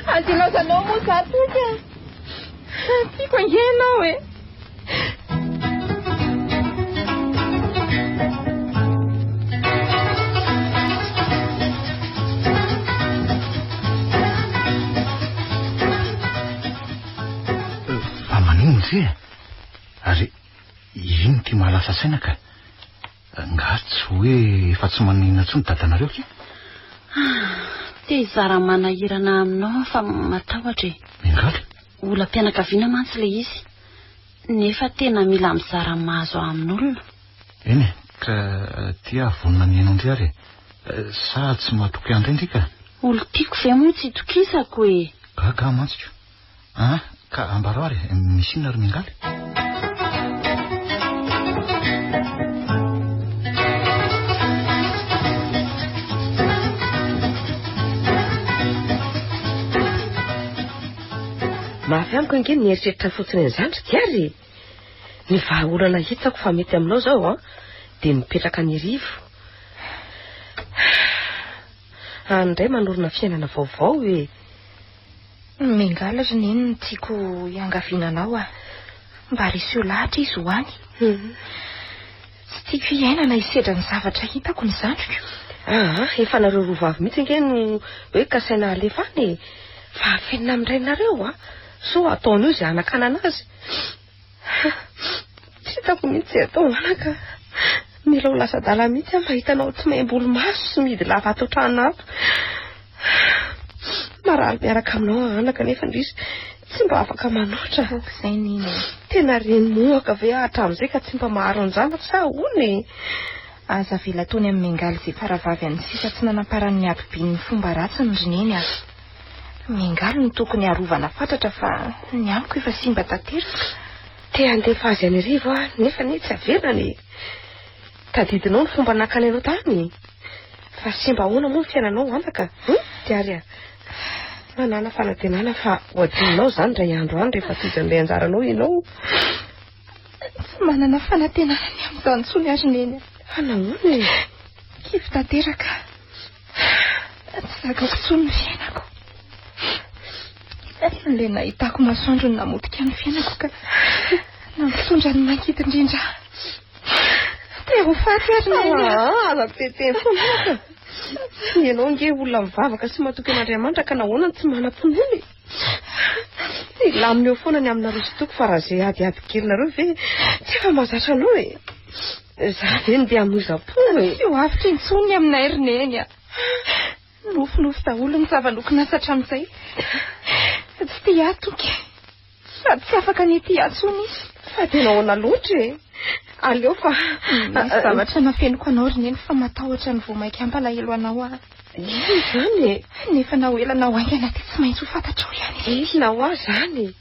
Aza ilaozanao moa za Toky a! Tiako ange ianao e! Fa maninona ndry e? Ary ino ity mahalasa saina ka? Nga tsy hoe efa tsy maninona intsony dadanareo ke? Te hizara manahirana aminao aho fa matahotra e. Miangaly? Olam-pianakaviana mantsy ilay izy. Nefa tena mila mizara ny mahazo ahy amin'olona. Eny e, ka ty aho vonona ny haino an-dry ary e. Sa tsy matoky ahy indray ndry ka? Olon-tiako ve moa tsy itokisako e? Gaga aho mantsy ko. An, ka ambarao ary e, misy inona ry Miangaly? Mafy amiko ange ny mieritreritra fotsiny an'izany ry Diary e! Ny vahaolana hitako fa mety aminao izao an, dia mipetraka any Iarivo. Any indray manorina fiainana vaovao e! Miangaly ry Neny no tiako hiangaviana anao ah. Mba reseo lahatra izy ho any. Tsy tiako hiaina na hisedra ny zavatra hitako ny zandriko. Aa, efa nareo roa vavy mihitsy ange no hoe kasaina halefa any e. Fa afenina amin'ny rainareo a. Sao ataon'io izay hanakanana azy. Tsy hitako mihitsy izay atao anaka. Mila ho lasa adala mihitsy aho mahita anao tsy maim-bolomaso sy mihidy lava ato an-trano ato. Marary miaraka aminao aho anaka nefa indrisy tsy mba afaka manoatra. Aok'izay Neny e. Tena reny mohaka ve aho hatramin'izay ka tsy mba maharo ny zanako sa ahoana e? Aza avela tony amin'ny Miangaly izay faravavy an'ny sisa tsy nanamparan'ny habibian'ny fomba ratsiny ry Neny a. Miangaly no tokony harovana fatratra fa ny amiko efa simba tanteraka. Te handefa azy any Iarivo aho nefa anie tsy avelany e. Tadidinao ny fomba nakany anao tany? Fa simba ahoana moa ny fiainanao anaka? Hum? Diary a. Manàna fanantenana fa ho adinonao izany indray andro any rehefa tojo an'ilay anjaranao ianao. Tsy manana fanantenana ny amin'izany intsony aho ry Neny a. Fa nahoana e? Kivy tanteraka. Tsy zakako intsony ny fiainako. Ilay nahitako masoandro no namotika ny fiainako ka nampitondra ny mangidy indrindra ahy. Te ho faty ary Neny a. Ah, aza miteniteny foana anaka. Ianao ange olona mivavaka sy matoky an'Andriamanitra ka nahoana no tsy manam-pinoana e? Hilamina eo foana ny aminareo sy Toky fa raha izay adiady kelinareo ve tsy efa mahazatra anao e? Za ve no ndeha hamoizam-po e? Tsy ho avotra intsony ny aminay ry Neny a. Nofinofy daholo ny zava-nokinasa hatramin'izay. Tsy tia ahy Toky. Sady tsy afaka ny hitia ahy intsony izy. Fa tena ahoana loatra e? Aleo fa... Misy zavatra nafeniko anao ry Neny fa matahotra ny vao mainka hampalahelo anao aho. Inona izany e? Nefa na ho ela na ho haingana dia tsy maintsy ho fantatrao ihany izy. Inona ho ahy izany e?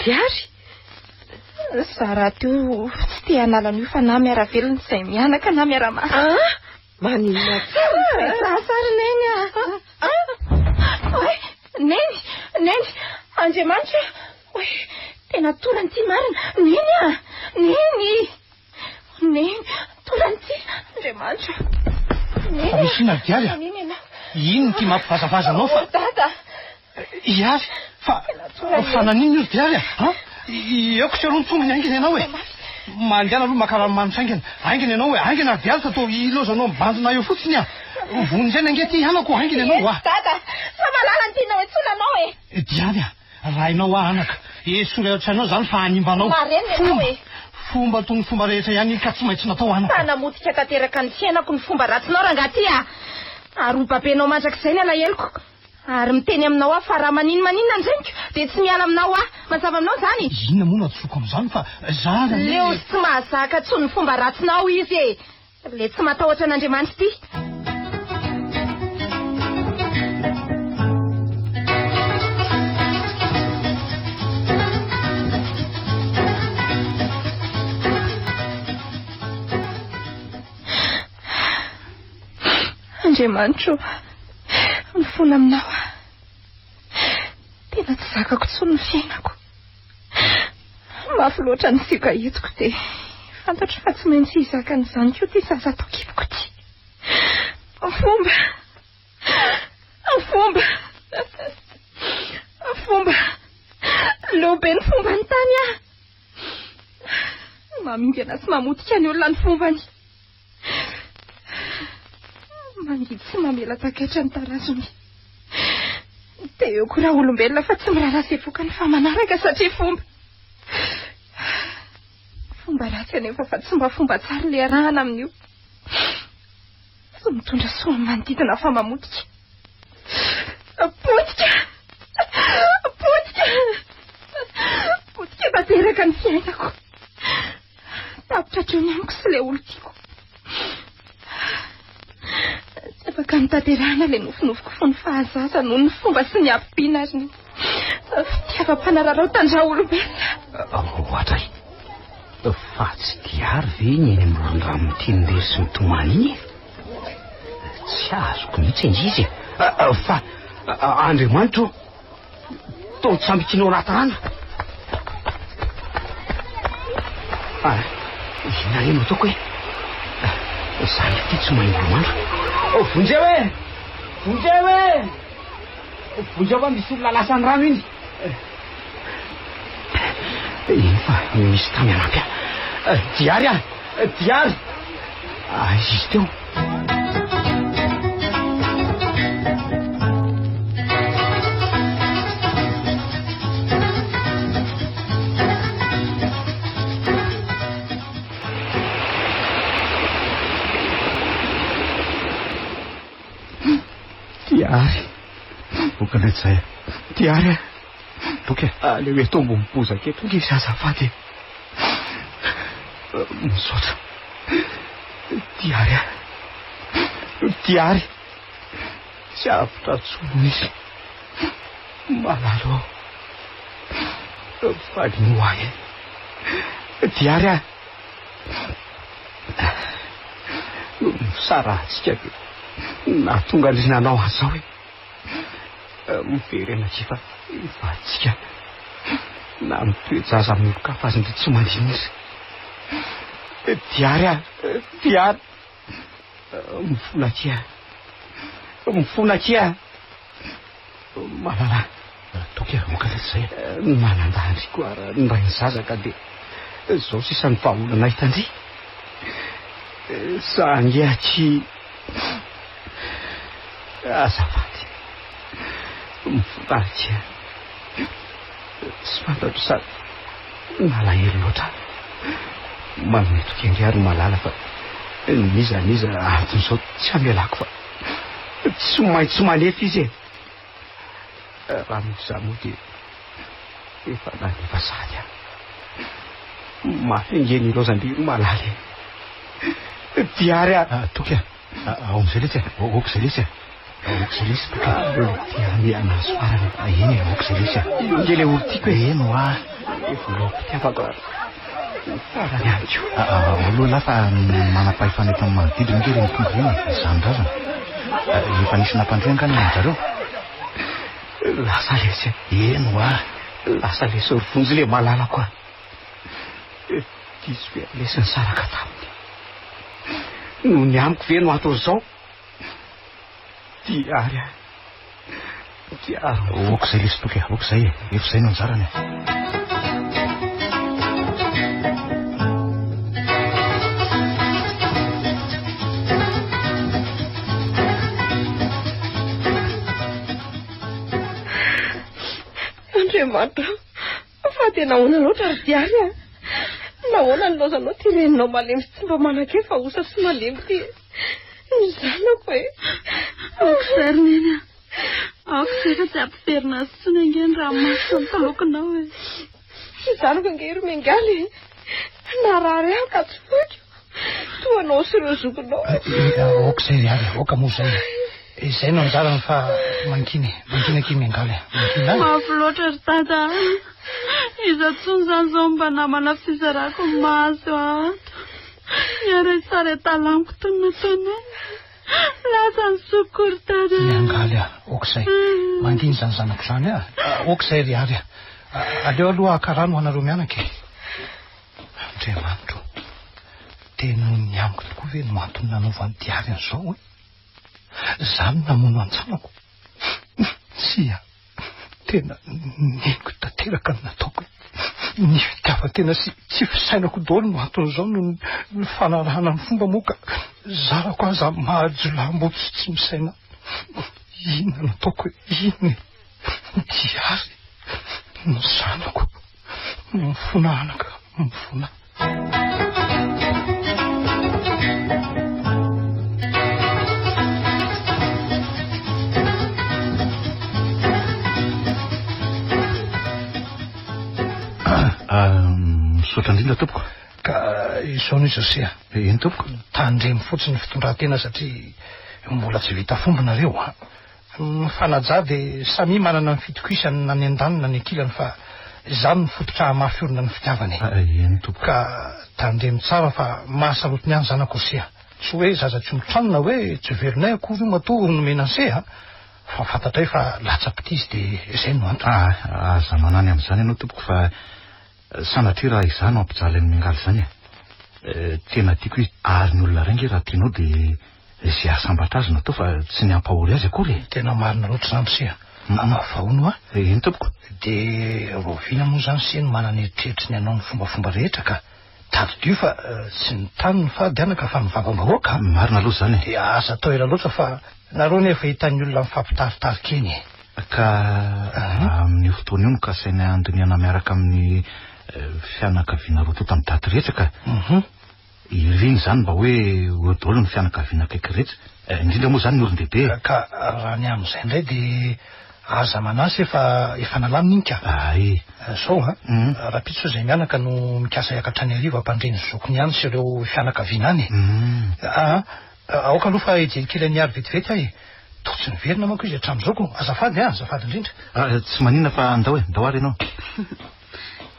Diary? Izaho rahateo tsy te hanala an'io fa na miara-velona izay mianaka na miara-maty. Ah! Maninona tsara? Mipetraha ry Neny a! Oay! Neny! Neny! Andriamanitra! Oay! Tena torany ity marina! Neny a! Neny! Neny! Torany ity! Andriamanitra! Neny a! Misy inona ry Diary a? Inona ity mampivazavaza anao fa... Dada! Hiary, fa fa naninona io ry Diary a? An? Eoko sy aloha ny tongony haingana ianao e! Mandehana aloha maka ranomanitra haingana. Haingana ianao e! Haingana ry Diary fa toa ilaozanao mibandona eo fotsiny a! Vonjena ange ity anako, haingana ianao a! Dada, fa malala ny tianao antsoina anao e! Diary a! Rainao aho anaka. Esory ao an-tsainao izany fa hanimba anao. Marenina ianao e! Fomba toy ny fomba rehetra ihany iny ka tsy maintsy natao anaka. Fa namotika tanteraka ny fiainako ny fomba ratsinao rangahy ty a! Ary ho babenao mandrakizay ny alaheloko. Ary miteny aminao aho fa raha manino maninona ny reniko dia tsy miala aminao aho. Mazava aminao izany? Inona moa no hadisoako amin'izany fa za aza anie. Leo sy tsy mahazaka intsony ny fomba ratsinao izy e! Ilay tsy matahotra an'Andriamanitra ity. Andriamanitro ô, mifona aminao aho. Tena tsy zakako intsony ny fiainako. Mafy loatra ny sioka entiko dia fantatro fa tsy maintsy hizaka an'izany koa ity zaza ato an-kiboko ity. Fomba! Fomba! Fomba! Leo be ny fomban'ny tany aho. Mamingana sy mamotika ny olona ny fombany. Mangidy sy mamela takaitra ny tarazony. Dia eo koa raha olombelona fa tsy miraharaha izay vokany fa manaraka satria fomba. Fomba ratsy anefa fa tsy mba fomba tsara ilay arahana amin'io. Tsy mitondra soa amin'ny manodidina fa mamotika. Potika! Potika! Potika tanteraka ny fiainako. Tapitra hatreo ny amiko sy ilay olon-tiako. Tsy afaka notanterahina ilay nofinofiko fony fahazaza noho ny fomba sy ny habibiana ary ny fitiavam-panararaotan-draolombelona. Ohatra e! Fa tsy diary ve iny eny amoron-drano miteny irery sy mitomany iny e? Tsy azoko mihitsy ange izy e! Fa Andriamanitra ô! Toa mitsambikina ao anaty rano. Ah, inona re no ataoko e? Za ity tsy mahay milomano. Oh, vonjeo e! Vonjeo e! Vonjeo fa misy olona lasan'ny rano iny. Iny fa misy tany hanampy ahy. Diary ah! Diary! Aiza izy teo? Diary. Boka ilay zay. Diary a. Boka e. Aleo eto ambony bozaka eto nge zazafady e. Misaotra. Diary a. Diary. Tsy avotra intsony izy. Malalo aho. Valino ahy e. Diary a. Nisarahantsika dia nahatonga an'i nanao an'izao e. Miverena aty fa hivaditsika. Na mitoe-jaza amin'ny olon-kafa aza ndry tsy mandinika. Diary a, diary. Mifona akia. Mifona akia. Malala. Toky a, aoka letsy izay e. Manandahy ndry koa ary ny rain'ny zaza ka dia izao sisa ny vahaolana hitan-dry. Za ange aky azafady. Mifona aky. Tsy fantatro sady nalahelo loatra aho. Manome toky ange ary malala fa n'iza n'iza anton'izao tsy hamelako fa tsy maintsy manefa izy e. Raha misy izaho moa dia efa nanefa sahady aho. Mafy ange ny ilaozan-dry malala e. Diary a! Ah, Toky a! Ao amin'izay letsy e! Aoka izay letsy e! Aoka izay letsy Toky a! Dia hamehana azy farany. Eny e, aoka izay letsy e! Io ange ilay olon-tiako e! Eny hoa! Voaloham-pitiavako ary ny farany ihany koa. Ao aloha lahy fa ny manam-pahefana eto amin'ny manodidina ange ireny tonga ireny e! Izany razana. Efa nisy nampandre angaha ny amin-jareo? Lasa lesy e! Eny hoa! Lasa lesy ry Vonjy ilay malalako a! Diso be lesy nisaraka taminy. Noho ny amiko ve no anton'izao? Diary a! Diary. Aoka izay lesy Toky a! Aoka izay e! Efa izay no anjarany e! Andriamanitra, fa dia nahoana loatra ry Diary a? Nahoana no laozanao ity reninao malemy sy tsy mba manan-kefa osa sy malemy ity e? Ny zanako e! Aoka izay ry Neny a! Aoka izay fa tsy hampiverina azy intsony ange ny ranomaso sy ny talokinao e! Ny zanako ange ry Miangaly e! Narary aho ka tsy foiko. Toa anao sy ireo zokinao. Aoka izay ry Ary, aoka moa izay e. Izay no anjarany fa mangina e. Mangina akia Miangaly a. Mangina a. Mafy loatra ry Dada a. Iza intsony izany izao no mba namana fizarako ny mahazo ato. Miara-tsara amiko toy ny nataonay. Lasa ny sokiko ry Dada a. Miangaly a. Aoka izay. Mangina izany zanako izany a. Aoka izay ry Ary a. Aleo aloha haka rano ho anareo mianaka e. Andriamanitro o! Dia noho ny amiko tokoa ve no antony nanaovan'i Diary an'izao e? Izaho no namono an-tsanako? Tsia, tena neniko tanteraka ny nataoko e! Ny fitiavan-tena sy tsy fisainako daholo no anton'izao noho ny fanarahana ny fomba moa ka zarako aza maha jiolahimboto sy tsy misaina. Inona no ataoko e? Inona e? Diary, ny zanako. Mifona anaka, mifona. Misaotra indrindra tompoko. Ka izao no izy ry se a. Eny tompoko. Tandremo fotsiny ny fitondran-tena satria mbola tsy vita fomba nareo a. Mifanajà dia samia manana ny fitokisany na ny andaniny na ny ankilany fa izany no fototra hahamafy orina ny fitiavana e. Eny tompoko. Ka tandremo tsara fa mahasarotiny ihany zanako ry se a. Tsy hoe zaza tsy omby trano na hoe tsy velonay akory io matoa nomena an'i se a. Fa fantatray fa latsa-pitia izy dia izay no antony. Ah, aza manany amin'izany ianao tompoko fa Sanatria raha izaho no hampijaly an'i Miangaly izany e. Tena tiako izy ary ny olona iray ange raha tianao dia izay hahasambatra azy no atao fa tsy ny hampahory azy akory e. Tena marina loatra izany ry se a. Fa hono hoa? Eny tompoko. Dia rahoviana moa izany se no manana eritreritry ny hanao ny fombafomba rehetra ka? Tadidio fa tsy ny tany no fady anaka fa ny vavam-bahoaka a. Marina aloha izany e. Dia aza atao ela loatra fa nareo anie efa hitan'ny olona mifampitaritarika eny e. Ka amin'io fotoana io no kasaina handinihana miaraka amin'ny fianakaviana roa tonta amin'ny daty rehetra ka. Iriny izany mba hoe ho eo daholo ny fianakaviana akaiky rehetra. Indrindra moa izany ny olon-dehibe. Ka raha ny amin'izay indray dia aza manahy se fa efa nalamina iny ka. Ay. Zao an, rahampitso izay mianaka no mikasa hiakatra any Iarivo hampandre ny zokiny any sy ireo fianakaviana any e. Aa, aoka aloha fa hijery kely an'i Iary vetivety aho e. Toa tsy niverina manko izy hatramin'izao ko. Azafady an, azafady indrindra. Tsy maninona fa andao e, ndao ary ianao.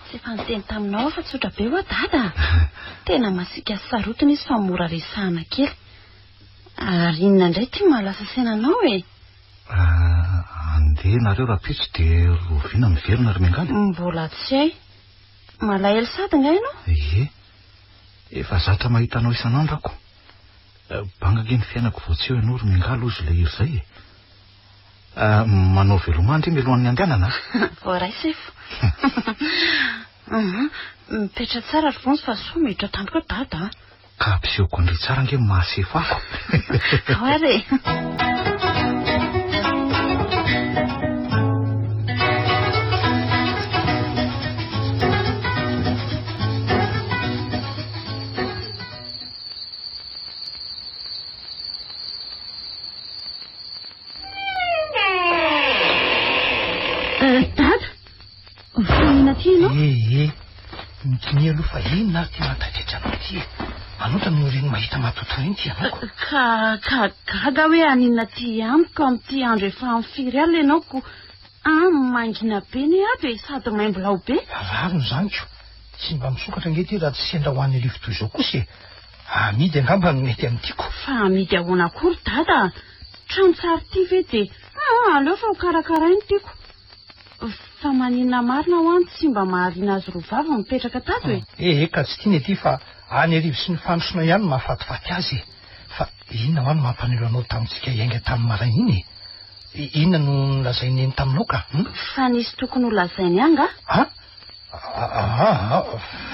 Tsy efa niteny taminao aho fa tsotra be ho'a dada a. Tena masiaka sy sarotiny izy fa mora resahana kely. Ary inona indray ity mahalasa saina anao e? Andeha nareo rahampitso dia roviana miverina ry Miangaly? Mbola tsy hay. Malahelo sady nga ianao? Ie. Efa zatra mahita anao isan'andro ako. Banga ange ny fiainako vao tsy eo ianao ry Miangaly hozy ilay hira izay e. Manao veloma ndry mialohan'ny handehanana a. Voaray sefo. Mipetra tsara ry Vonjy fa soa miditra tampoka eo dada a. Ka ampisehoko an-dry tsara ange ny maha sefo ako. Ao ary e. Dada, mifanena aty ianao? Eh, eh, mitoniha aloha fa inona ary ity mahataitraitra anao ity e? Manotra no ireny mahita matotoa iny ity anao ko. Ka, ka gaga hoe haninona aty amiko amin'ity andro efa amin'ny firy alina ianao ko. Ah, mangina be ny ato e, sady maimbo-lao be. Rariny izany ko. Tsy mba misokatra ange ity raha tsy sendra ho any arivo toy izao kosa e. Amidy angamba no mety amin'ity ko. Fa amidy ahoana koa ry dada a? Trano tsara ity ve dia aa aleo fa ho karakaraina tiako. Fa maninona marina hoa no tsy mba mahaliana azy roa vavy mipetraka tato e? Ee ka tsy tiany ity fa any arivo sy ny fandrosoana ihany no mahafatifaty azy e. Fa inona hoa no mampanilo anao tamintsika hiainga tamin'ny maraina iny e? Inona no nolazain'i Neny taminao ka? Hum? Fa nisy tokony holazainy ahy angaha? A? Aa,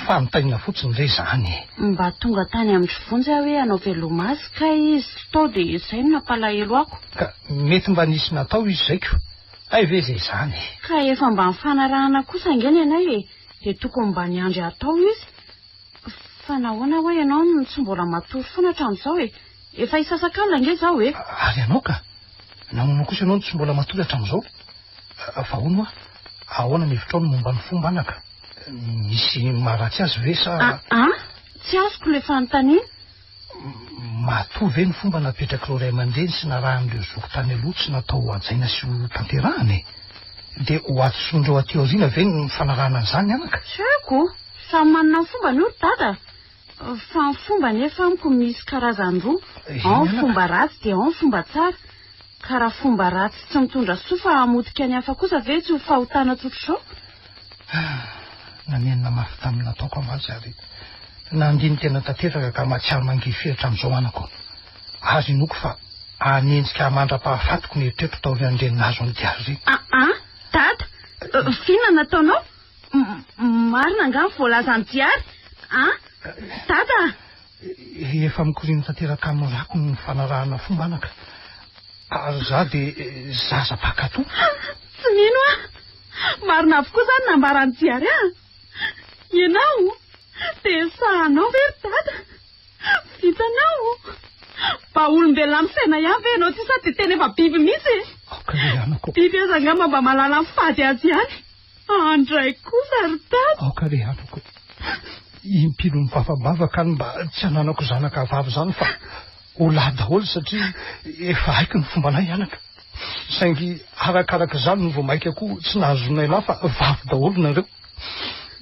fanontaniana fotsiny re izany e. Mba tonga tany amin-dry Vonjy aho hoe hanao veloma azy kay izy tsy tao dia izay no nampalahelo ako. Ka mety mba nisy natao izy izay ko. Hay ve izay izany e. Ka efa mba nifanarahana kosa ange ny anay e, dia tokony mba niandry hatao izy. Fa nahoana ho'a ianao no tsy mbola matory foana hatramin'izao e? Efa hisasakalina ange izao e. Ary ianao ka? Nahoana kosa ianao no tsy mbola matory hatramin'izao? Fa hono hoa, ahoana ny hevitrao ny momba ny fomba anaka? Misy maharatsy azy ve sa. Aa! Tsy azoko ilay fanontaniana. Matoa ve ny fomba napetrak'ireo ray aman-dreny sy narahan'ireo zoky tany aloha tsy natao ho hajaina sy ho tanterahana e? Dia ho hadisoan'ireo aty aoriana ve ny fanarahana an'izany anaka? Tsy haiko! Samy manana ny fombany io ry dada a! Fa ny fomba anefa amiko misy karazany roa, ao ny fomba ratsy dia ao ny fomba tsara. Ka raha fomba ratsy tsy mitondra soa fa hamotika ny hafa kosa ve tsy ho fahotana tsotr'izao? Nanenina mafy tamin'ny nataoko aho mantsy ary nandini-tena tanteraka ka mahatsiaro mangirifiry hatramin'izao anako. Azo inoako fa hanenjika ahy mandra-pahafatiko ny eritreritro taorian'ireny nahazo an'i Diary ireny. Aa! Dada! F'inona no nataonao? Marina angaha ny voalazan'i Diary? An! Dada! Efa mikoriana tanteraka amin'ny rako ny fanarahana fomba anaka. Ary izaho dia zaza mpankatò. Tsy mino aho. Marina avokoa izany nambaran'i Diary an! Ianao dia sahanao ve ry Dada? Vitanao? Mba olombelona misaina ihany ve ianao ity sa dia tena efa biby mihitsy e? Aoka re anako. Biby aza angamba mba mahalala ny fady azy ihany. Andray kosa ry dada. Aoka re anako. Impilo mivavabavaka any mba tsy hananako zanaka vavy izany fa ho lahy daholo satria efa haiko ny fombanay anaka. Saingy arakaraka izany no vao mainka koa tsy nahazoanay lahy fa vavy daholo nareo.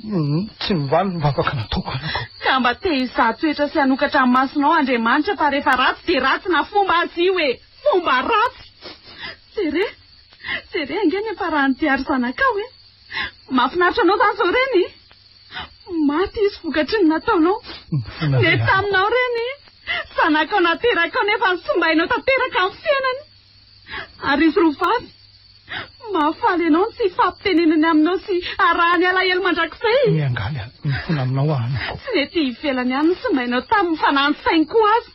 Tsy mivaly ny vavaka nataoko anako. Ka mba te hizaha toetra sy hanokatra ny masonao Andriamanitra fa rehefa ratsy dia ratsy na fomba aza io e! Fomba ratsy! Jere! Jere ange ny hafaran'i Diary zanakao e! Mahafinaritra anao izany izao reny? Maty izy vokatry ny nataonao. Nety taminao reny? Zanakao naterakao nefa nosimbainao tanteraka ny fiainany. Ary izy roa vavy? Mahafaly anao ny tsy hifampitenenany aminao sy arahany alahelo mandrakizay. Miangaly aho, mifona aminao aho anako. Tsy nety ivelany ihany nosimbainao taminy fa na ny sainy koa aza.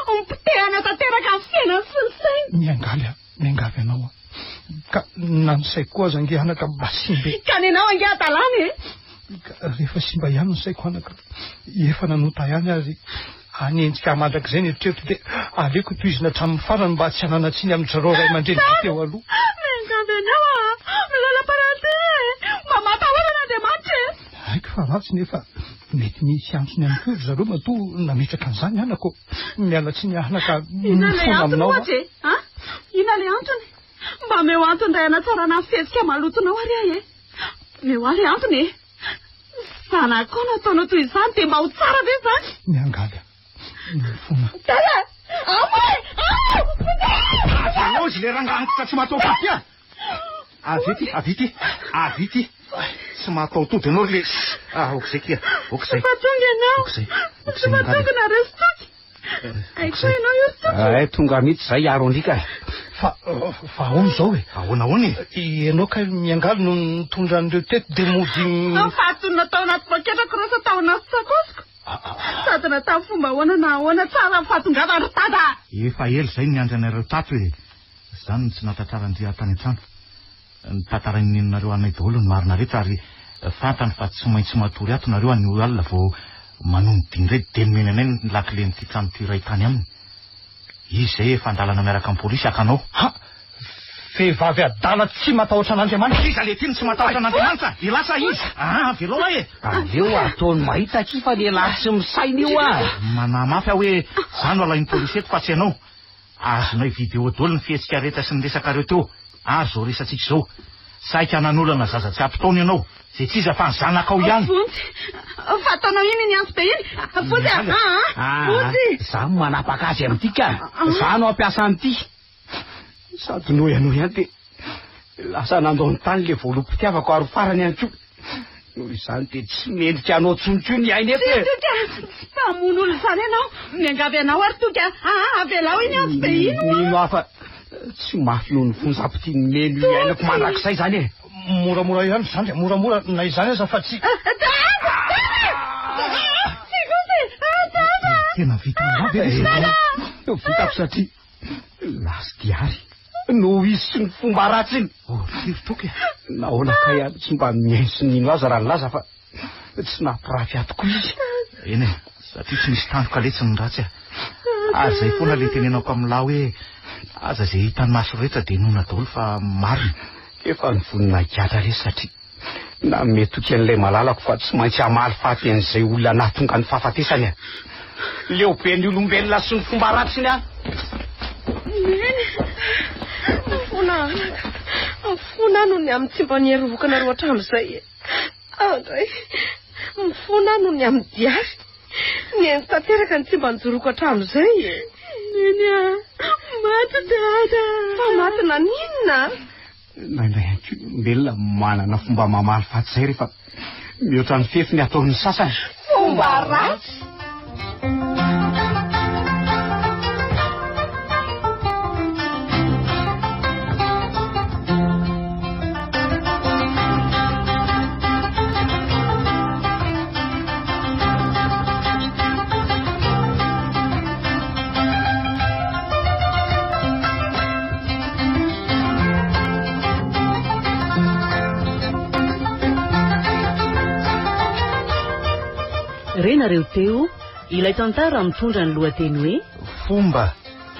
Nopotehana tanteraka ny fiainany sy ny sainy. Miangaly aho. Miangavy anao aho. Ka na ny saiko koa aza ange anaka mba simba e. Ka nenao ange hadalana e. Ka rehefa simba ihany ny saiko anaka, efa nanota ihany ary hanenjika ahy mandrakizay ny eritreritro dia aleoko tohizina hatramin'ny farany mba tsy hanana-tsiny amin-dry zareo ray aman-dreny be teo aloha. Miangavy anao aho, milalam-paranty e. Mba matahora an'Andriamanitra e. Haiko fa ratsy nefa mety misy antony ihany koa ry zareo matoa nametraka an'izany anako. Miala tsiny anaka, Inona ilay mifona antony aminao aho. ohatra e? A? Inona ilay antony? Mba omeo antony iray hanatsarana ny fihetsika malotonao ary aho e! Omeo ahy ilay antony e! Zanakao no ataonao toy izany dia mba ho tsara ve izany? Miangavy aho. Mifona. Dada! Ao e! Ao! Avelao izy ilay rangahy antitra tsy mataho-tody a! Avia ity, avia ity, avia ity. Tsy mahataho-tody ianao ry le. Ah, ok izay kia, ok izay. Efa tonga ianao. Ok izay, ok izay. Efa tonga nareo sy Toky. Hay koa ianao io ry Toky. Hay tonga mihitsy izay hiaro an-dry ka. Fa, fa ahoana izao e? Ahoana ahoana e? Ianao kay miangaly no nitondra an'ireo teto dia mody... Fahatonina tao anaty poketrako ireo sa tao anaty sakaosiko? Sady na tamin'ny fomba ahoana na ahoana tsara ny fahatongavany ry dada! Efa ela izay no niandry anareo tato e! Izany no tsy nahatratraran-dry ahy tany an-trano. Notantarain'ny neninareo anay daholo ny marina rehetra ary fantany fa tsy maintsy matory ato nareo anio alina vao manonody indray dia nomeny anay ny lakilen'ity trano ity iray tany aminy. Izy izay efa an-dalana miaraka amin'ny polisy haka anao. Ha! Vehivavy adala tsy matahotra an'Andriamanitra. Iza le ty no tsy matahotra an'Andriamanitra? Elah sa iza? Aa avelao aho e! Aleo ataony mahita akia fa lehilahy tsy misaina io ah! Manahy mafy aho hoe za no alain'ny polisy eto fa tsy ianao. Azonay vidéo daholo ny fihetsika rehetra sy ny resakareo teo ary izao resatsika izao. Saika nanolana zaza tsy ampy taona ianao, izay tsy iza fa ny zanakao ihany. Vonjy, fa ataonao inona iny antsy be iny? Vonjy a! Aa! Vonjy! Za no manapaka azy amin'ity ka! Za no hampiasa an'ity! Sady noho ianao ihany dia lasa nandao ny tany ilay voaloham-pitiavako ary ho farany ihany koa. Noho izany dia tsy mendrika anao intsony koa ny aina eto e! Toky a! Tsy mpamono olona izany ianao! Miangavy anao ary Toky a! Aa! Avelao iny antsy be iny hoa! Mino aho fa tsy mafy noho ny fonjam-pitia nomeny io iainako mandrakizay izany e! Moramora ihany zandry a, moramora na izany aza fa tsy. Dada! Dada! Tsy kosa e! Dada! Tena vitanao ve ilay Dada! Vitako satria last diary noho izy sy ny fomba ratsiny. Oh, firy toky e! Nahoana kay aho tsy mba mihaino sy nino azy raha nilaza fa tsy nampirafy ahy tokoa izy. Eny e, satria tsy misy tandroka letsy ny ratsy a. Ary izay foana ilay tenenako amin'lah hoe aza izay hitan'ny maso rehetra dia inoana daholo fa marina. Efa nivonona higadra lesy satria nanome toky an'ilay malalako fa tsy maintsy hamaly faty an'izay olona nahatonga ny fahafatesany aho. Leo be ny olombelona sy ny fomba ratsiny aho. Neny, mifona anaka, mifona aho noho ny amin'ny tsy mba niherovoko anareo hatramin'izay e. Andray, mifona aho noho ny amin'ny diary. Neny tanteraka ny tsy mba nijoroako hatramin'izay e. Neny a, maty dada. Fa maty naninona? Indraindray ihany koa ny olombelona manana fomba mamaly faty izay rehefa mihoatra ny fefy ny ataon'ny sasany. Fomba ratsy! Renareo teo ilay tantara mitondra ny lohateny hoe Fomba.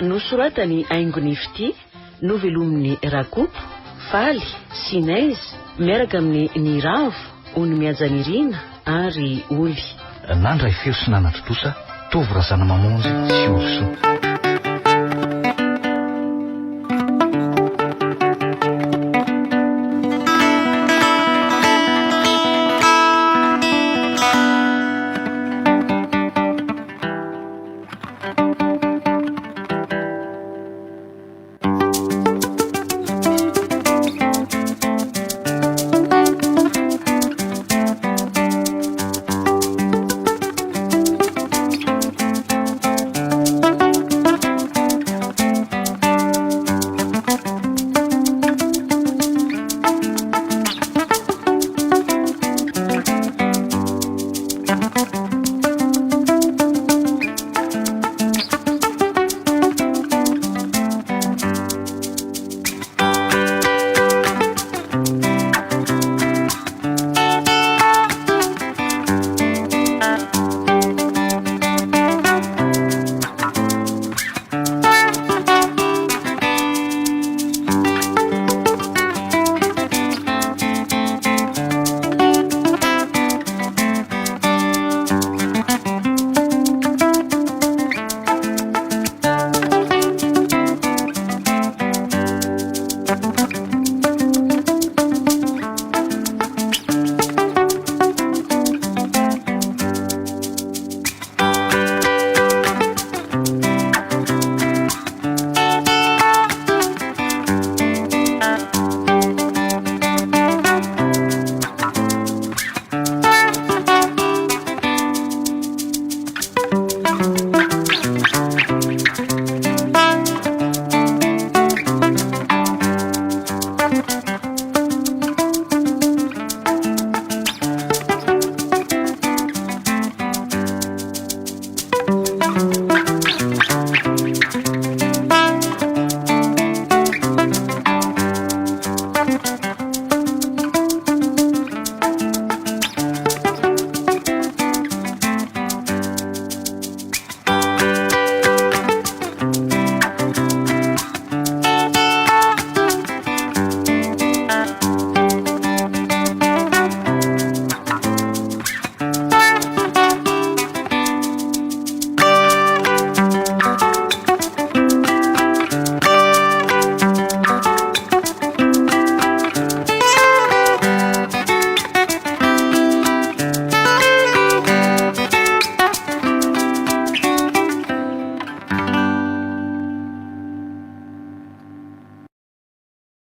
Nosoratan'i Haingony Fitia, novelomin'i Rakoto, Faly, Sinez, miaraka amin'i Niravo, Ony Mihajanirina ary Oly. Nandray feo sy nanatontosa Tovo Razanamamonjy sy Olisoa.